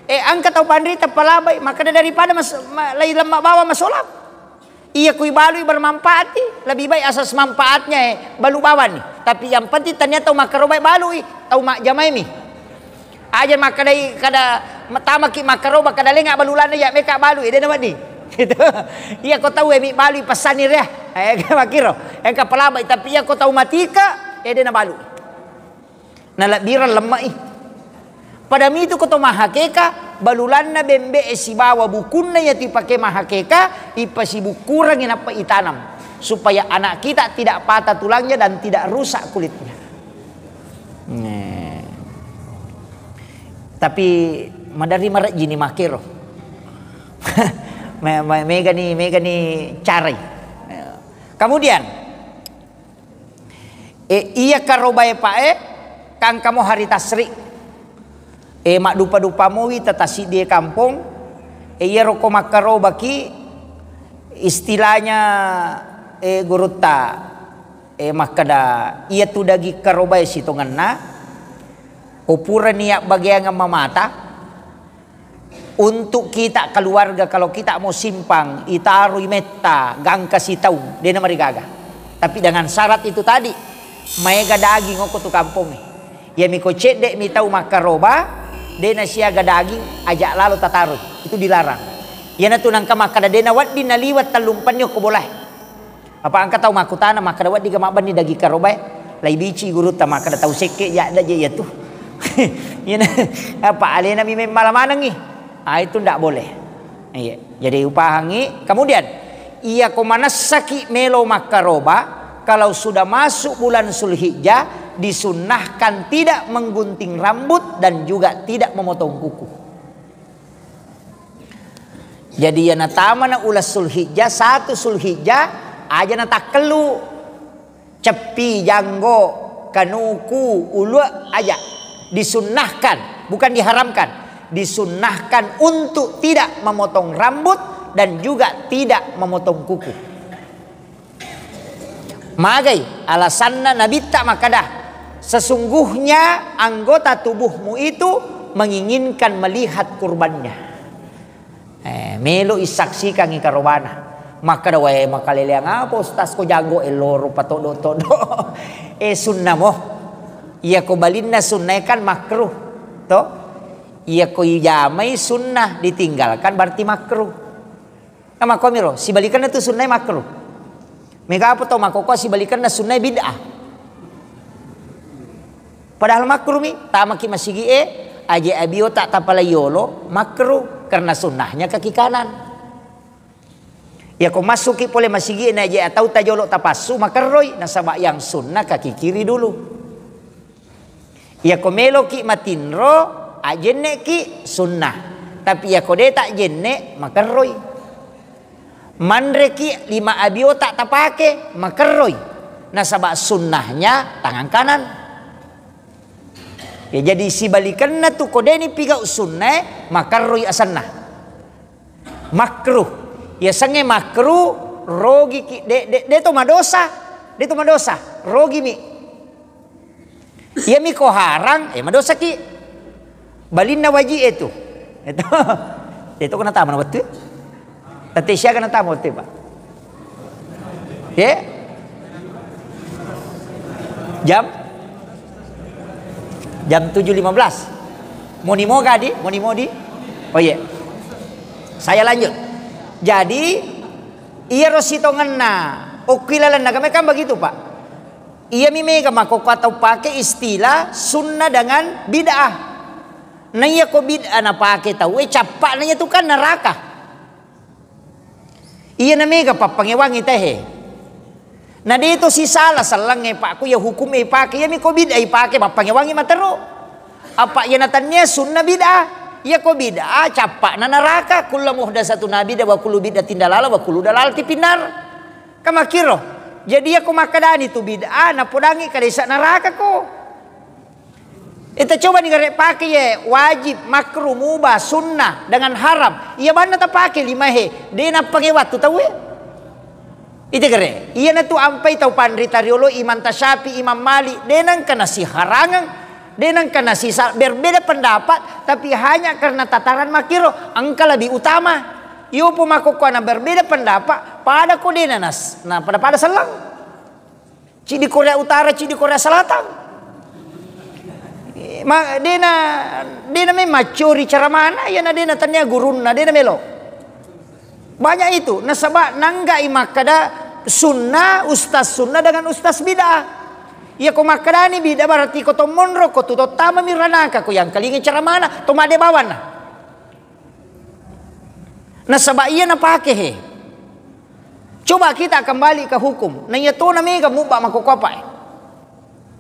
E, engka tau panrita palabai, makkada daripada mas-, ma-, lai lemma bawa masolang. Iya, kui balui bermanfaat i, lebih baik asas manfaatnya, eh, balu bawani. Tapi yang penting tania tau makkarobai balui, tau majjamaimi. Aja makkedai kada tamaki makkaroba kada lenga balulanna ya meka balui, dena wedding. Gitu. Iya, ko tau e mi balui pessani ria. Eh, makkiro. Engka palabai, tapi iya ko tau matika, eh, dena balui. Nalebbireng lemme'i. Pada mitu ko to mahakeka, balulanna bembe'e sibawa bukunna iya tu ipake mahakeka, ipasibukkurengngi nappa itanam, supaya anak kita tidak patah tulangnya dan tidak rusak kulitnya. Nah. Tapi maderri marejjini makkero. Me-, me-, megani, megani carai. Kemudian, E, iya karobae, Pak, e, kangkamo hari tasri. E, maddupa-dupa mowi tatasiddi e kampong. E, iyaro ko makkarobaki, istilahnya, e, gurutta, e, makkeda, iya tu daging karobae sitongenna, ko purani abbageangeng mamata, untuk kita keluarga, kalau kita mau simpang, itaroi metta, gangka sitaung, de namarigaga. Tapi dengan syarat itu tadi, maega daging okko tu kampongnge. Iyami ko cedde mi tau makkaroba, de nasiaga daging, aja lalo tataroi. Itu dilarang. Iyanatu nangka makkada de nawedding naliwat tellumpenni okko bolae. Apa engka tau makkutana, makkeda, "Weddiga mabbenni daging karobae?" Laibici gurutta makkeda, "Tau sekke jadda je iyatu." Iyana, apa alena mi memmala manengngi? Ah, itu ndak boleh. Iya. Jadi upahangi. Kemudian, Iyako manessaki melo makkaroba, kalau sudah masuk bulan Zulhijjah, disunnahkan tidak menggunting rambut dan juga tidak memotong kuku. Jadi, iya natamana uleng Zulhijjah, satu Zulhijjah, aja natakkellu. Ceppi, janggo, kanuku, ulue, aja. Disunnahkan, bukan diharamkan. Disunnahkan untuk tidak memotong rambut dan juga tidak memotong kuku. Magai alasanna Nabitta makkeda, "Sesungguhnya anggota tubuhmu itu menginginkan melihat kurbannya." Eh, melo isaksikangi karobana. Makkeda, "Wae, makaleleang apa, Ustaz, ko janggo e loro patoddo-toddo?" Eh, sunnah mo. Iya ko balinna sunnah kan makruh, to? Iya ko ijamai sunnah, ditinggalkan berarti makruh. Nah, makkomiro, sibalikenna tu sunnah makruh. Mega apa to makkokkoe sibalikenna sunnah bid'ah. Padahal makruh mi, tamaki masigi e, aje abio tak tapalai yolo, makruh, karena sunnahnya kaki kanan. Iya ko massuki pole masigi e, na aje atau tajolo tapassu, makerroi, nasaba yang sunnah kaki kiri dulu. Iya ko meloki matinro, ajenneki sunnah. Tapi iya ko de tak jenne, makerroi. Manreki lima abio tak tapake, makerroi. Nasaba sunnahnya tangan kanan. Ya, jadi sibalikenna tu ko deni pigau sunnae, makerroi asenna. Makruh. Yasengnge makruh, rogiki, de, de, de to madosa. De to madosa, rogimi. Iyami ko harang, eh, madosaki. Balinna waji e tu. Itu. Itu kena tamu waktu. Tette siaga na tamu waktu, Pak. Ye? Jam? Jam tujuh lima belas. Moni moga di? Moni modi? Oh, iya. Saya lanjut. Jadi, iyaro sitongenna okki lalenna agama kan begitu, Pak. Iyami mega makkokkoe tau pake istilah sunnah dengan bid'ah. Na iya ko bid'ah napake tau e, cappa'na iya tu kan neraka. Iya na mega pappangewangi tehe. Na de to sisala sellengnge, Pak, ku iya hukum e pake, iyami ko bid'ah ipake, mappangewangi matero. Apa iya na tania sunnah bid'ah. Iya ko bid'ah, cappa'na neraka. Kullu muhdatsatun bid'ah wa kullu bid'atin dalalah wa kullu dalalatin finnar. Kan makkiro. Jadi, iya ko makkedani tu bid'ah, napodangi kadesa neraka ko. Ita coba ni gare pake ye, wajib, makruh, mubah, sunnah, dengan haram. Iya banna tapake lima he, de nappange wattu tau e. Ite gare, iya natu ampai tau panrita riolo, Imam Tasyafi, Imam Malik, de nengka nasiharangeng, de nengka nasisa-, berbeda pendapat, tapi hanya karena tataran makkiro, engka lebih utama. Yopo makkokkoe na berbeda pendapat, pada ko de na nas-, na pada-pada selleng. Cidi Korea Utara, cidi Korea Selatan. Eh, ma-, de na, de na memang maccori cara mana, iya na de na tania gurunna, de na melo. Banyak itu, nasaba nanggai makkeda sunnah, ustaz sunnah dengan ustaz bid'ah. Iya ko makkedani bid'ah berarti ko to monro, ko tu to tama mi ranaka, ko yang kalingi cara mana, to made bawanna. Nasaba iya napake he. Coba kita kembali ke hukum. Na iya tona mega mubba makkokkoe apa e.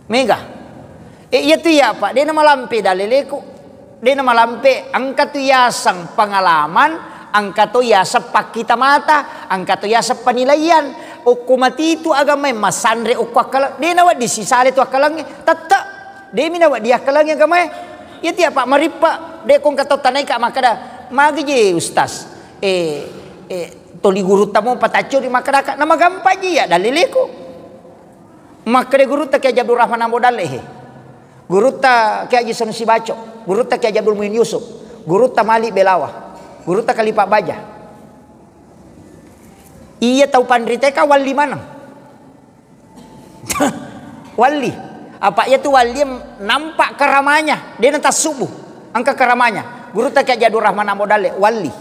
Mega. E, iya tu iya, Pak. De na malampe daleleku. De na malampe, engka tu yaseng pengalaman, engka to yaseng pakkita mata, engka to yaseng penilaian. Okko matitu agamae, masanre okko akkala-, de na wedding sisale tu akkalangnge. Tette. Demi na wedding akkalangnge agamae. Iya tiap, Pak, marippa, de ko engka to tanaika makkeda, "Magi je, Ustaz? Eh, eh, toli gurutta mo pataccio di makkeda ka, na magampa ji ya daleleku." Makkeda gurutta Kiai Haji Abdul Rahman Ambo Dalle he. Gurutta Kiai Haji Sanusi Baco, gurutta Kiai Haji Abdul Muin Yusuf, gurutta Malik Belawa, gurutta Khalifah Baja. Iya tau panrita ka walli maneng. Walli. Apa iya tu walli nampak karamanya, de na tassubu. Engka karamanya. Gurutta Kiai Haji Abdul Rahman Ambo Dalle, walli.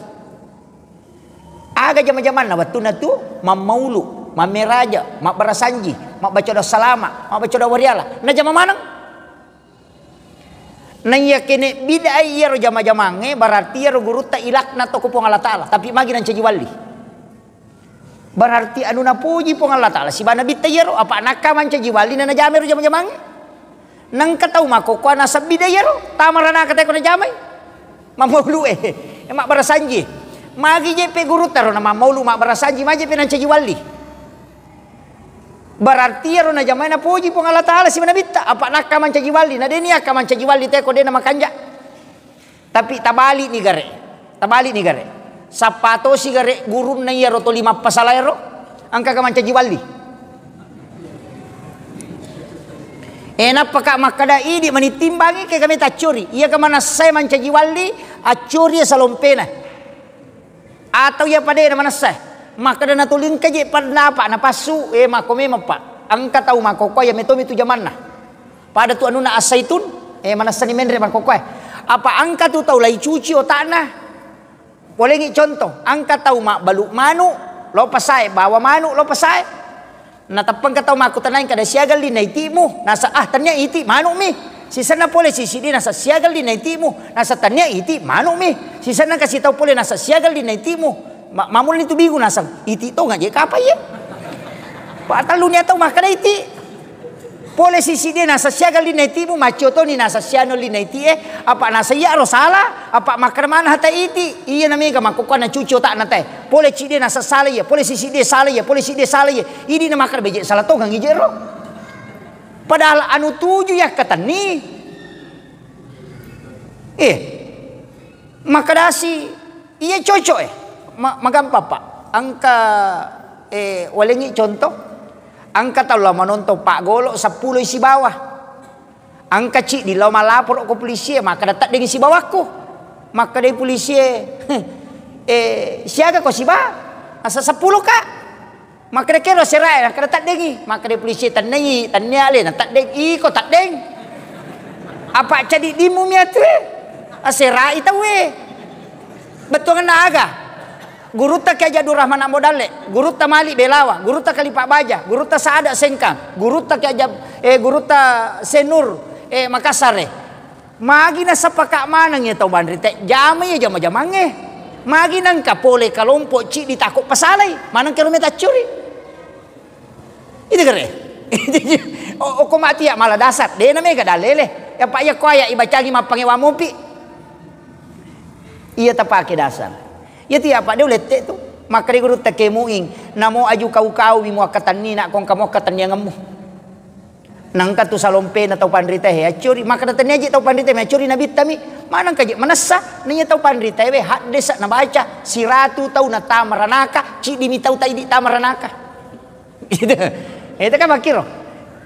Aga jama-jamanna wettunna tu mammaulu, mammeraja, mabbarasanji, mabbaca doa salama, mabbaca doa wariala. Najama maneng. Naiya kene bid'ah iyaro jama-jamangnge, berarti iyaro gurutta ilakna to ko Puang Allah Ta'ala. Tapi magi nancaji walli. Berarti anu napuji Puang Allah Ta'ala sibawa Nabitta iyaro, apa nakka mancaji wali na najamai ro jama-jamangnge. Nengka tau makkokkoe nasabbi de iyaro, tama ranaka teko najamai. Mammaulu e, mabbarasanji. Magi je pe gurutta ro na mammaulu mabbarasanji, magi je pe nancaji wali. Berarti iyaro najamai napuji Puang Allah Ta'ala sibawa Nabitta, apa nakka mancaji wali, na de ni akka mancaji wali teko de na makanja. Tapi tabali'ni gare. Tabali'ni gare. Sappa tosi gare gurunna iyaro toli mappasala ero, engka ga mancaji walli. E, nappa ka makkeda, "Idi mani timbangi ke kami taccuri." Iya ga manassae mancaji walli, accuri salompena. Atau iya padena manassae. Makkeda natuli engka je pandapa napassu, e, makko memang, Pak. Engka tau makkokkoe iya metomi tu jamanna. Pada tu anunna As-Saitun, eh, manessani menre makkokkoe. Apa engka tu tau laicuci otakna? Polengi contoh, engka tau mabbalu manu, lo pasae, bawa manu, lo pasae. Nateppa engka tau makkutanai kada siaga linna itimu, nasa, "Ah, tania iti manu mi." Sisenna pole sisidi nasa siaga linna itimu, nasa tania iti manu mi. Sisenna kasi tau pole nasa siaga linna itimu. Ma-, mamulani tu bingung naseng, iti tonga je kapa iye? Patelluni atau makkeda iti. Pole sisi dia nasa siaga linna itimu, maccio toni nasa siano linna iti e, apa nasa iya ro sala, apa makkeda mana hata iti, iya na mega makkokkoe na cuci otakna te. Pole ci dia nasa sala iya, pole sisi dia sala iya, pole sisi dia sala iya. Idi na makkeda beje sala tonga ngije ro. Padahal anu tuju yakkatenni. Eh, Makkedasi, "Iya cocok e." Ma-, magampang, Pak. Engka, eh, walengi contoh. Engka tau lao manontong paggolo seppulo sibawa. Engka ciddi lao malaporo ko polisi e, makkeda, "Teddengi sibawakku." Makkedai polisi e, "Eh, siaga ko siba?" Asa, "Seppulo, Kak." Makkeda kero aserae, nakkeda teddengi. Makkeda polisi, "Tennai, tennia le, na teddeng, iko teddeng. Apa cadiddimmu mi atu e? Aserai tau e." Bettuanna aga? Gurutta Ki Haji Abdul Rahman Ambo Dalle, gurutta Malik Belawa, gurutta Kalipak Baja, gurutta Saada Sengkang, gurutta Ki Haji Ab-, eh, gurutta Senur, eh, Makassar e. Magi nasapaka maneng iya tau panrita e, jama iya jama-jamangnge. Magi nengka pole kalompo ciddi tako pasalai, maneng kero metaccuri. Itu kere. O-, okko mati ya mala dasar, de na mega dalele. Ya, Pak, iya ko aya ibacangi mappangewa mopi. Iya tapake dasar. Iya tu ya, Pak, de ulette tu. Makkeda gurutta Ke Muing, "Namo aju kau-kau mi muakkatenni, nak kongka muakkatenniangemmu." Nengka tu salompena tau panrita e, accuri, makkeda tennia je tau panrita e, accuri nabitta mi, manengka je manessa, naiya tau panrita e, we, haddesa nabaca, siratu tau natama ranaka, ciddi mi tau taidi tama ranaka. Gitu. Itu kan makkiro.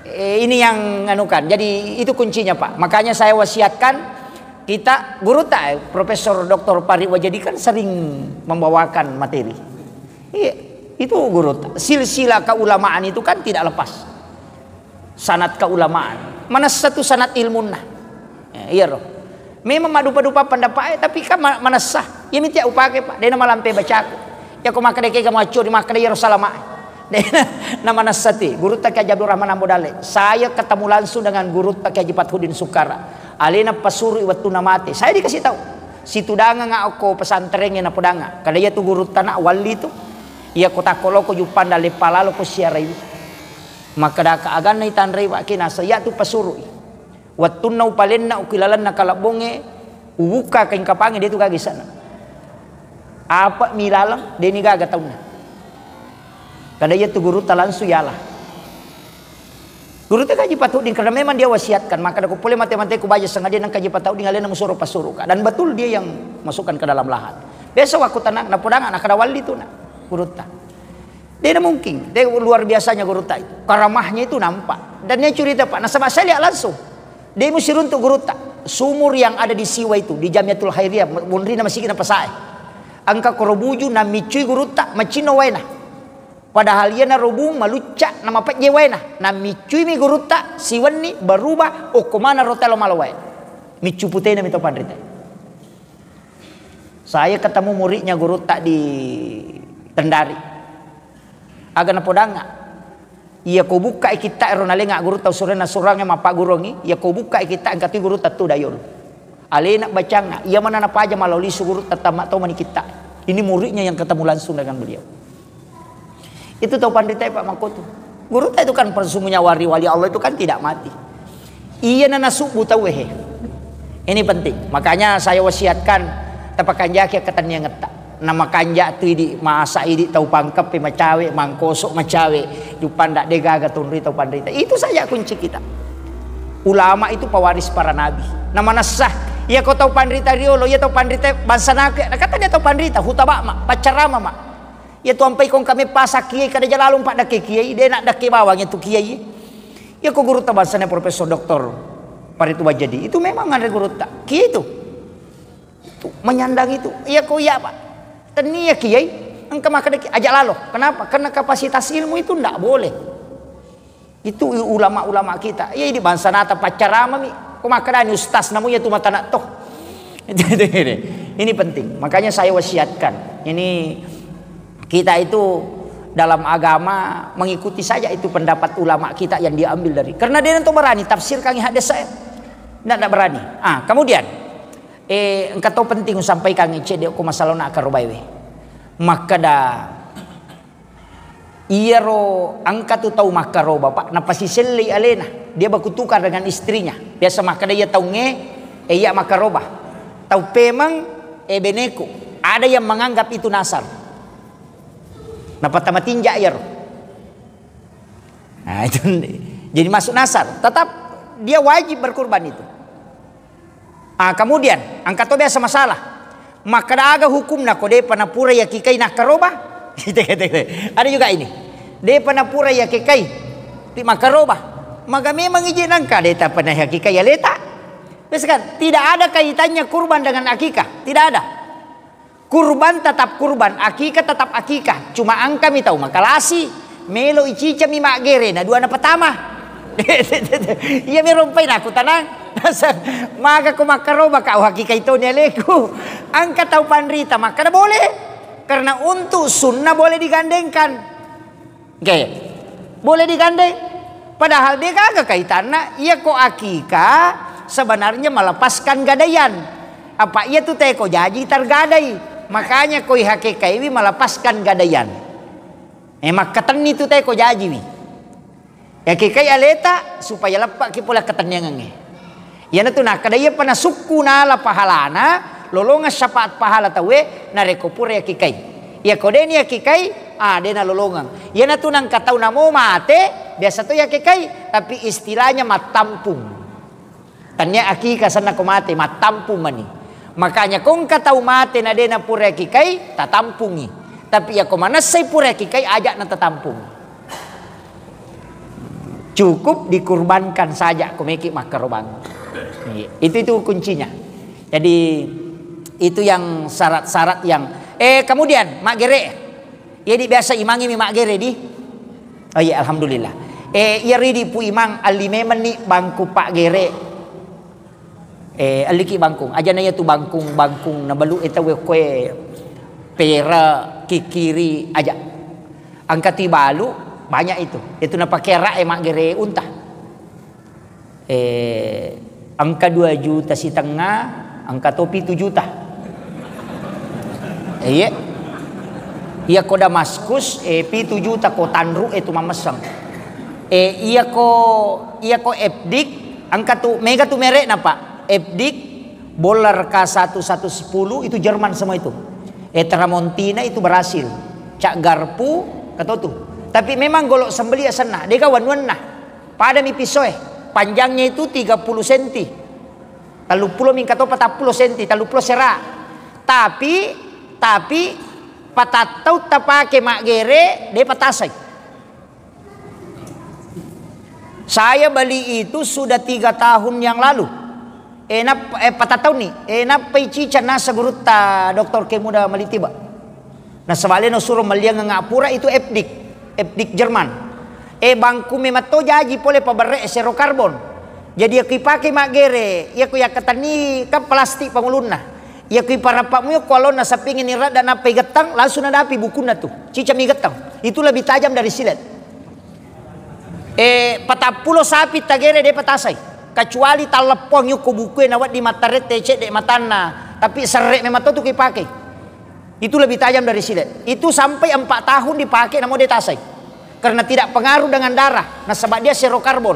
Eh, ini yang anu kan. Jadi itu kuncinya, Pak. Makanya saya wasiatkan kita, gurutta, eh, Profesor Doktor Fahri Wajadi kan sering membawakan materi. Iya, itu gurutta. Silsilah keulamaan itu kan tidak lepas. Sanad keulamaan. Manessa tu sanad ilmunna. Eh, iya ro. Memang maddupa-dupa pendapat e, tapi kan ma-, manessa. Iya miti upake, Pak. Dena malampe bacaku. Ya ko makkeda kega maccuri, makkeda iyaro salama. Dena na manessa ti. Gurutta Ki Haji Abdul Rahman Ambo Dalle. Saya ketemu langsung dengan gurutta Ki Haji Fathuddin Sukara. Alena pasuru i wettunna mate. Saya dikasih tahu. Situdangang okko pesantrengnge napodanga. Kada iya tu gurutta na walli tu. Iya ko takko loko juppang dalle palalo ko siarai. Makkedaka, "Aganna itanrei, Pak, ki?" Nasa, "Iya tu pasuru'i. Wettunna upalenna uki lalenna kalebbongnge, ubukka kaing kapangnge, de tu gaga isana. Apa mi laleng, de ni gaga taunna." Kada iya tu gurutta langsung yala. Gurutta Ki Haji Fathuddin, karena memang dia wasiatkan, maka ko pole mate-mate ku baja sengaja nang Ki Haji Fathuddin alena musoro pasuruka. Dan betul dia yang masukkan ke dalam lahan. Biasa waktu tanah, napodanga, nakada walli tu na gurutta. Dena mungkin, de luar biasanya gurutta itu. Karamahnya itu nampak. Dan dia cerita, Pak, nasaba saya lihat langsung. De musiruntu gurutta. Sumur yang ada di Siwa itu, di Jamiatul Khairiyah, munrina masigi na pasae. Engka koro buju, namiccui gurutta, macinno waena. Padahal iyana robung malucca, namapejje waena. Namiccui mi gurutta, siwenni, berubah, okko mana rotelo malo wae. Miccu putena mi to panrita. Saya ketemu muridnya gurutta di Kendari. Aga napodangnga. Iya ko bukkai kitta ero nalenga gurutta usurenna surangnge mappaguruangngi, iya ko bukkai kitta engka tu gurutta tu dayolo. Alena bacangnga, iya mana napaja malao lisu gurutta tamma to mani kitta. Ini muridnya yang ketemu langsung dengan beliau. Itu tau panrita, Pak, makkotu. Gurutta itu kan, sesungguhnya wali-wali Allah itu kan tidak mati. Iya na nasubbu tau, he. Ini penting. Makanya saya wasiatkan, tapakanjaki ketenniangetta. Na makanja tu idi, masa idi tau Pangkeppe macawe, Mangkoso macawe, jupanda de gaga tunri tau panrita. Itu saja kunci kita. Ulama itu pewaris para nabi. Na manessa, iya ko tau panrita riolo, iya tau panrita bangsa naku, na kata dia tau panrita, hutabak ma, paccarama ma. Iya tu ampai kong kami pasak kiai kada jalalung pak dake kiai, de nak dake bawang itu kiai. Iya ko gurutta bangsana Profesor Doktor Paritu Bajadi. Itu memang ada gurutta. Kiai itu. Tu, menyandang itu. Iya ko iya, Pak. Tennia kiai, engka makkeda ki-, aja lalo. Kenapa? Karena kapasitas ilmu itu ndak boleh. Itu u-, ulama-ulama kita. Iya, di bangsa nata paccarama mi. Ko makkeda ni ustaz namu iya tu mata nak toh. Ini penting. Makanya saya wasiatkan. Ini kita itu dalam agama mengikuti saja itu pendapat ulama kita yang diambil dari. Karena dia nanti berani tafsirkan hadis saya. Ndak, ndak berani. Ah, kemudian Eh, engka to penting usampaikangngi cedde ko masalahna akkarobaewe. Makkeda, iyaro engka tu tau makkaroba, Pak, napasisellei alena. Dia berkutukar dengan istrinya. Biasa makkeda iya taungnge, eh, iya makkaroba. Tau pemeng, eh, beneku. Ada yang menganggap itu nasar. Napattama tinja iyaro. Nah, itu jadi masuk nasar. Tetap dia wajib berkurban itu. Ah, kemudian, engka to biasa masalah. Makkeda aga hukumna ko depa napura yakikai nakkaroba? Ada juga ini. Depa napura yakikai, ti makkaroba. Maka memang ije nangka de ta pernah yakikai aleta. Biasa kan, tidak ada kaitannya kurban dengan akikah, tidak ada. Kurban tetap kurban, akikah tetap akikah. Cuma engkami tau makalasi, melo icicami maggere na dua napatama. Iya mi rompai naku tanang. Maka ko makkaroba ka, oh, akikah itoni aleku. Engka tau panrita makkeda boleh. Karena untuk sunnah boleh digandengkan. Oke. Boleh digandeng. Padahal de gaga kaitanna, iya ko akikah sebenarnya melepaskan gadaian. Apa iya tu teko jaji tergadai. Makanya koi hakekaiwi melepaskan gadaian. Eh, makkatenni tu teko jajiwi. Yakekai aleta supaya leppaki pole ketenniangengnge. Iyanatu nakkeda, iyapa nasukku nala pahalana, lolongeng syafaat pahala tauwe, narekko pura yakikai. Iyako deni yakikai, ah, de nalolongeng. Iyanatu nangka tau namo mate, biasa to yakikai, tapi istilahnya mattampung. Tania akika senna ko mate, mattampung mani. Makanya ko engka tau mate na de napura yakikai, tatampungi. Tapi iyako manessai pura yakikai, aja na tatampungi. Cukup dikurbankan saja ko meki makkarobang. Iya, itu, itu kuncinya. Jadi, itu yang syarat-syarat yang, eh, kemudian, maggere. Iya, di biasa imangi mi maggere, di? Oh iya, alhamdulillah. Eh, iya, ridi pu imang, alli memenni bangku paggere. Eh, alliki bangkung. Aja na iya tu bangkung, bangkung na balu e tau e koe pera, kikiri, aja. Engka tu balu, banyak itu. Itu napake rak e maggere unta. Eh, engka dua juta sitengnga, engka to pitu juta. Eh, iya. Iya ko Damaskus, eh, pitu juta ko tanru e tu mamesseng. Eh, iya ko, iya ko Epdik, engka tu, mega tu merekna, Pak. Epdik, Boller K satu satu sepuluh itu Jerman semua itu. Eh, Tramontina itu Brasil. Cak Garpu, katotu. Tapi memang golok sembeli asenna, dega wanuanna. Padami pisoe, panjangnya itu tiga puluh senti. Telluppulo mingka to patappulo senti, telluppulo sera. Tapi, tapi, patattau tapake maggere, de patasai. Saya beli itu sudah tiga tahun yang lalu. Eh, nap-, eh, patattauni. Eh, nappai cica nasa gurutta Doktor Kemuda Malitiba. Nasaba alena suro melliangeng pura itu Epdik, Epdik Jerman. Eh, bangku memang to jaji pole paberre sero karbon. Jadi, iya ko ipake maggere, iya ko yakkatenni kan plastik pangulunna. Iya ko iparappa mu ko alonna sappingeng ni radda nappai gettang, langsung nadapi bukunna tu. Cicami gettang. Itu lebih tajam dari silet. Eh, patappulo sapi tagere de patasai. Kecuali talleppong yukko bukue nawedding mattarette cedde matanna, tapi serre memang to tu ko ipake. Itu lebih tajam dari silet. Itu sampai empat tahun dipake namo de tasai. Karena tidak pengaruh dengan darah, nasaba dia zero karbon.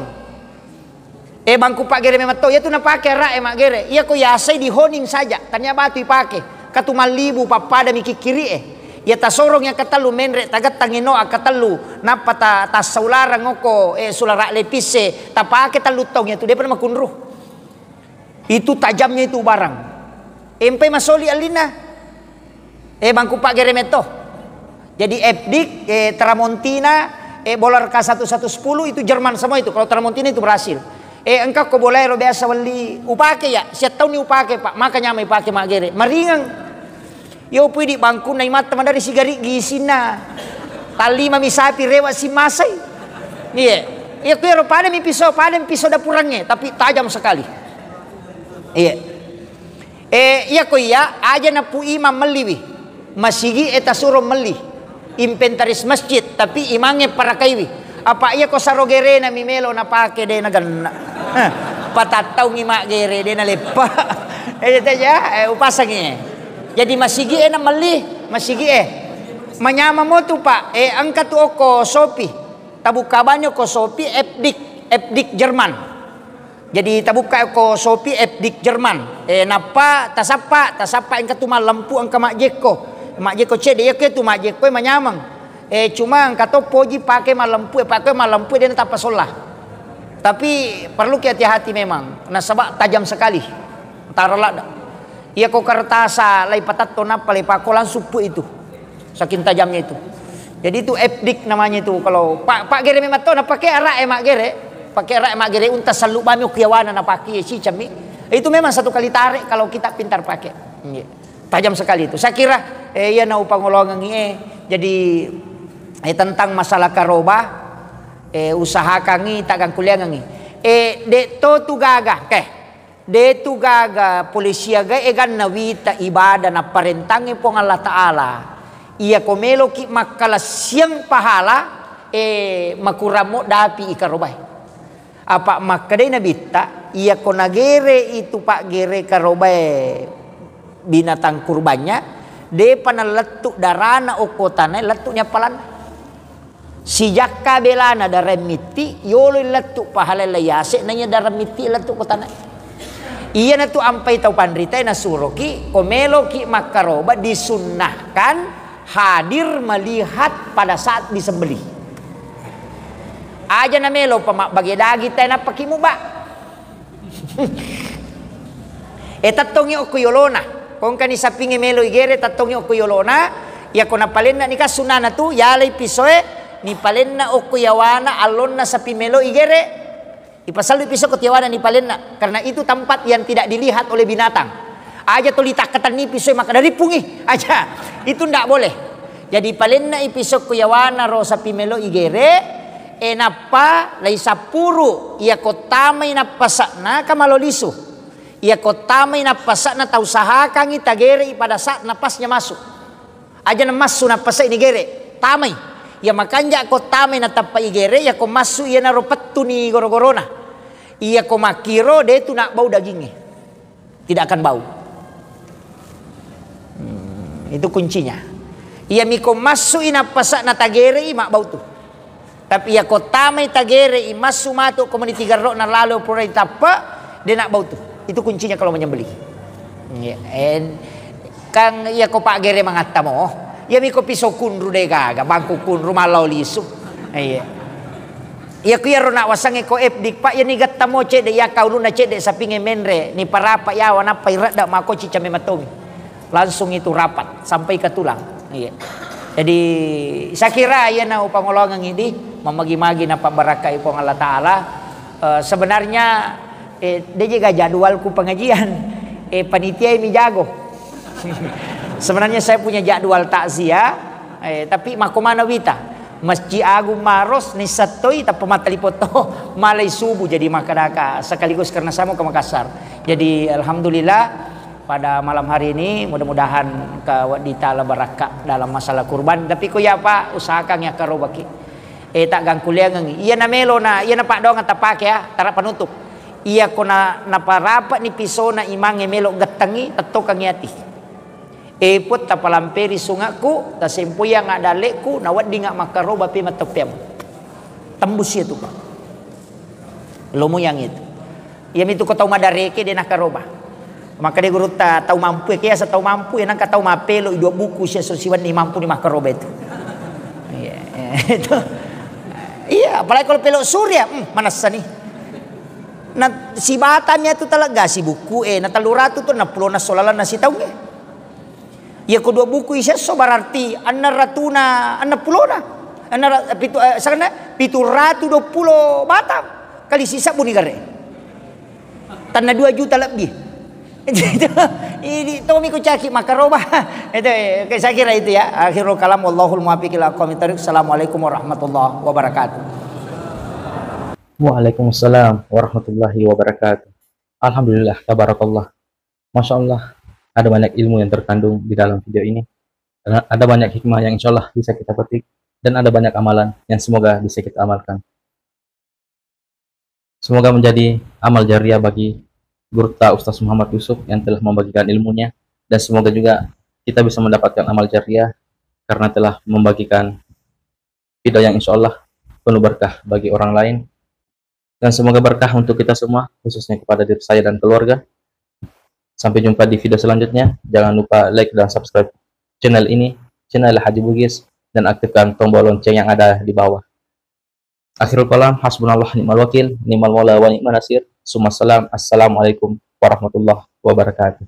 Eh, bangku paggere memang to, iyatu napake ara'e maggere. Iyako yasai dihoning saja, tania batu ipake. Katu mallibu pappada mi kikkiri'e. Iya tasorong iya katellu menre, tagettang ino akkatellu, nappa ta-, tassaularang okko, eh, sulara lepisse, tapake tellu taung iyatu, depa makunru. Itu tajamnya itu barang. Empai masoli allinna. Eh, bangku paggere metto. Jadi F D I C, eh, Tramontina, eh, bola R K satu satu sepuluh itu Jerman semua itu. Kalau Tramontina itu Brasil. Eh, engka ko bola ero biasa welli upake ya, siap taunni upake, Pak. Maka nyamai pake maggere. Maringang. Yo pui di bangkunna imatta madari sigari gisinna. Tallima mi sapi rewa simasai. Iya. Iya, kuero pada mi pisau, pada mi pisau dapurangnge, tapi tajam sekali. Iya. Eh, iya ko iya, aja napu imam melliwi. Masigi e tasuro melli. Inventaris masjid, tapi imangnge parakaiwi. Apa iya ko saro gerena mi melo napake de nagenna. Heh, patattaungi maggere de naleppa. Eh, iya, eh, upasangi. Jadi masigi e na melli, masigi e. Manyameng mo tu, Pak. Eh, engka tu okko Shopee. Tabukka bani okko Shopee F D I C, F D I C Jerman. Jadi tabukka ko Shopee F D I C Jerman. Eh, nappa tasappa, tasappa engka tu mallempu engka majjekko. Majjekko cedde, iya ke tu majjekko manyameng. Eh, cuma engka to poji pake mallempu, eh, pake mallempu de natappa solla. Tapi perlu ki hati-hati memang, nasaba tajam sekali. Taro ladda. Iya ko kertasa lai patatto nappa lai pako langsung pu itu. Saking tajamnya itu. Jadi itu F D I C namanya itu. Kalau pa-, paggere memang to, napake ara'e maggere. Pake ara'e maggere unta sallu bami okkiawana napake cicammi. Itu memang satu kali tarik kalau kita pintar pakai. Iya. Tajam sekali itu. Saya kira, eh, iya na upangolongengi, eh. Jadi, eh, tentang masalah karoba, eh, usahakangi, tagang kuliangengi. Eh, de to tu gaga, oke. De tu gaga pole siaga eganna wita ibadah napparentangngi Puang Allah Ta'ala. Iya ko meloki makkalassiang pahala, eh, makurang mo dapi ikarobai. Apa makkedai Nabitta, iya ko nagere itu paggere karobai binatang kurbannya, depa nalettu darana okko tanae, lettu ni appalanna. Sijakka belana dareng mitti, yolo lettu pahalai yase, naiya dareng mitti lettu ko tanae. Iyanatu ampai tau panritae nasuroki, ko meloki makkaroba disunnahkan hadir melihat pada saat disembelih. Aja na melo pa mabbage daging tae nappaki muba. E, tettongi okko yolona. Kongkani sapinge melo igere, tettongi okko yolona. Iya ko napalenna ni ka sunnana tu, yalai pisoe, nipalenna okko yawana allonna sapi melo igere. Ipasallu piso ko tiawana nipalenna, karena itu tempat yang tidak dilihat oleh binatang. Aja tuli takkatenni pisoe maka dari pungi aja. Itu ndak boleh. Jadi palenna ipiso ko yawana ro sapi melo igere, e nappa lai sappuru, iya ko tamai nappasakna ka malo lisu. Iya ko tamai nappasakna tau sahakangi tagere pada saat napasnya masuk. Aja na massu nappasai nigere, tamai. Iya makanja ko tamai natappa igere, iya ko massu iyanaro pettuni goro-gorona. Iya ko makkiro de tu nabbau dagingnge. Tidak akan bau. Hmm, itu kuncinya. Iya miko massu i nappasakna tagere i mabbau tu. Tapi iya ko tamai tagere i massu matu komuniti garro na lalo pura tappa, de nabbau tu. Itu kuncinya kalau menyembelih. Iya, en-, kan iya ko paggere mangatta mo. Iya miko piso kunru de gaga, bangku kunru mallau lisu. Iya. Iya ku iyaro na wasangnge ko F D I C, Pak, iya ni gatta mo cedde, iya kauluna cedde sapinge menre, ni parapa yawa nappa iredda mako cicame matomi. Langsung itu rapat sampai ke tulang. Iya. Jadi, saya kira iya na upangolongang ini, mamagi-magi na pabarakai Puang Allah Ta'ala. Eh, sebenarnya, eh, de jaga jadwalku pengajian. Eh, panitia mi jago. Sebenarnya saya punya jadwal takziah, eh, tapi mako mana wita. Masjid Agung Maros ni settoi tappa mattalipoto malai subuh jadi makadaka sekaligus karena saya mau ke Makassar. Jadi alhamdulillah, pada malam hari ini, mudah-mudahan ka wedding tala barakka dalam masalah kurban. Tapi ko iya, Pak, usahakan ya karobaki. Eh, tak gangkuliangengi. Iya na melo na, iya na paddoang tapake ya, tara panutup. Iya ko na, naparapat ni pisona imangnge melo gettengi, tettokangi ati. Eh, Puang, tapalamperi sungakku, tasempoiang adalleku, na weddinga makkaroba pe matoppeang. Tembus iya tu, Pak. Lomo yang itu. Iya mitu ko tau madareke de nakaroba. Maka de gurutta tau mampu, ke asa tau mampu, ya nangka tau mapelo i dua buku sia so siwenni mampu ni makaroba itu. Iya, iya, itu. Iya, apalagi kalau pelo surya, hmm, manessa ni. Nah, sibatami itu talegga si buku, eh, na tellu ratu tu enam puluh na solalan na sitaung, eh. Iya ko dua buku isesso berarti enam ratuna enam puluh na. Enam ra-, pitu, eh, sekarang pitu ratu dua puluh batang kali sisebbu ni gare. Tanna dua juta lebih. Ini tomi ku caki makaroba. Itu, eh, saya kira itu ya. Akhirul kalam, wallahul muwaffiq ila aqwamit thariq. Assalamualaikum warahmatullahi wabarakatuh. Waalaikumsalam warahmatullahi wabarakatuh. Alhamdulillah, tabarakallah. Masya Allah, ada banyak ilmu yang terkandung di dalam video ini. Ada banyak hikmah yang insya Allah bisa kita petik. Dan ada banyak amalan yang semoga bisa kita amalkan. Semoga menjadi amal jariah bagi gurutta Ustaz Muhammad Yusuf yang telah membagikan ilmunya. Dan semoga juga kita bisa mendapatkan amal jariah karena telah membagikan video yang insya Allah penuh berkah bagi orang lain. Dan semoga berkah untuk kita semua, khususnya kepada diri saya dan keluarga. Sampai jumpa di video selanjutnya. Jangan lupa like dan subscribe channel ini, channel Haji Bugis, dan aktifkan tombol lonceng yang ada di bawah. Akhirul kalam, hasbunallah ni'mal wakil, ni'mal maula wa ni'man nasir. Summa salam, assalamualaikum warahmatullahi wabarakatuh.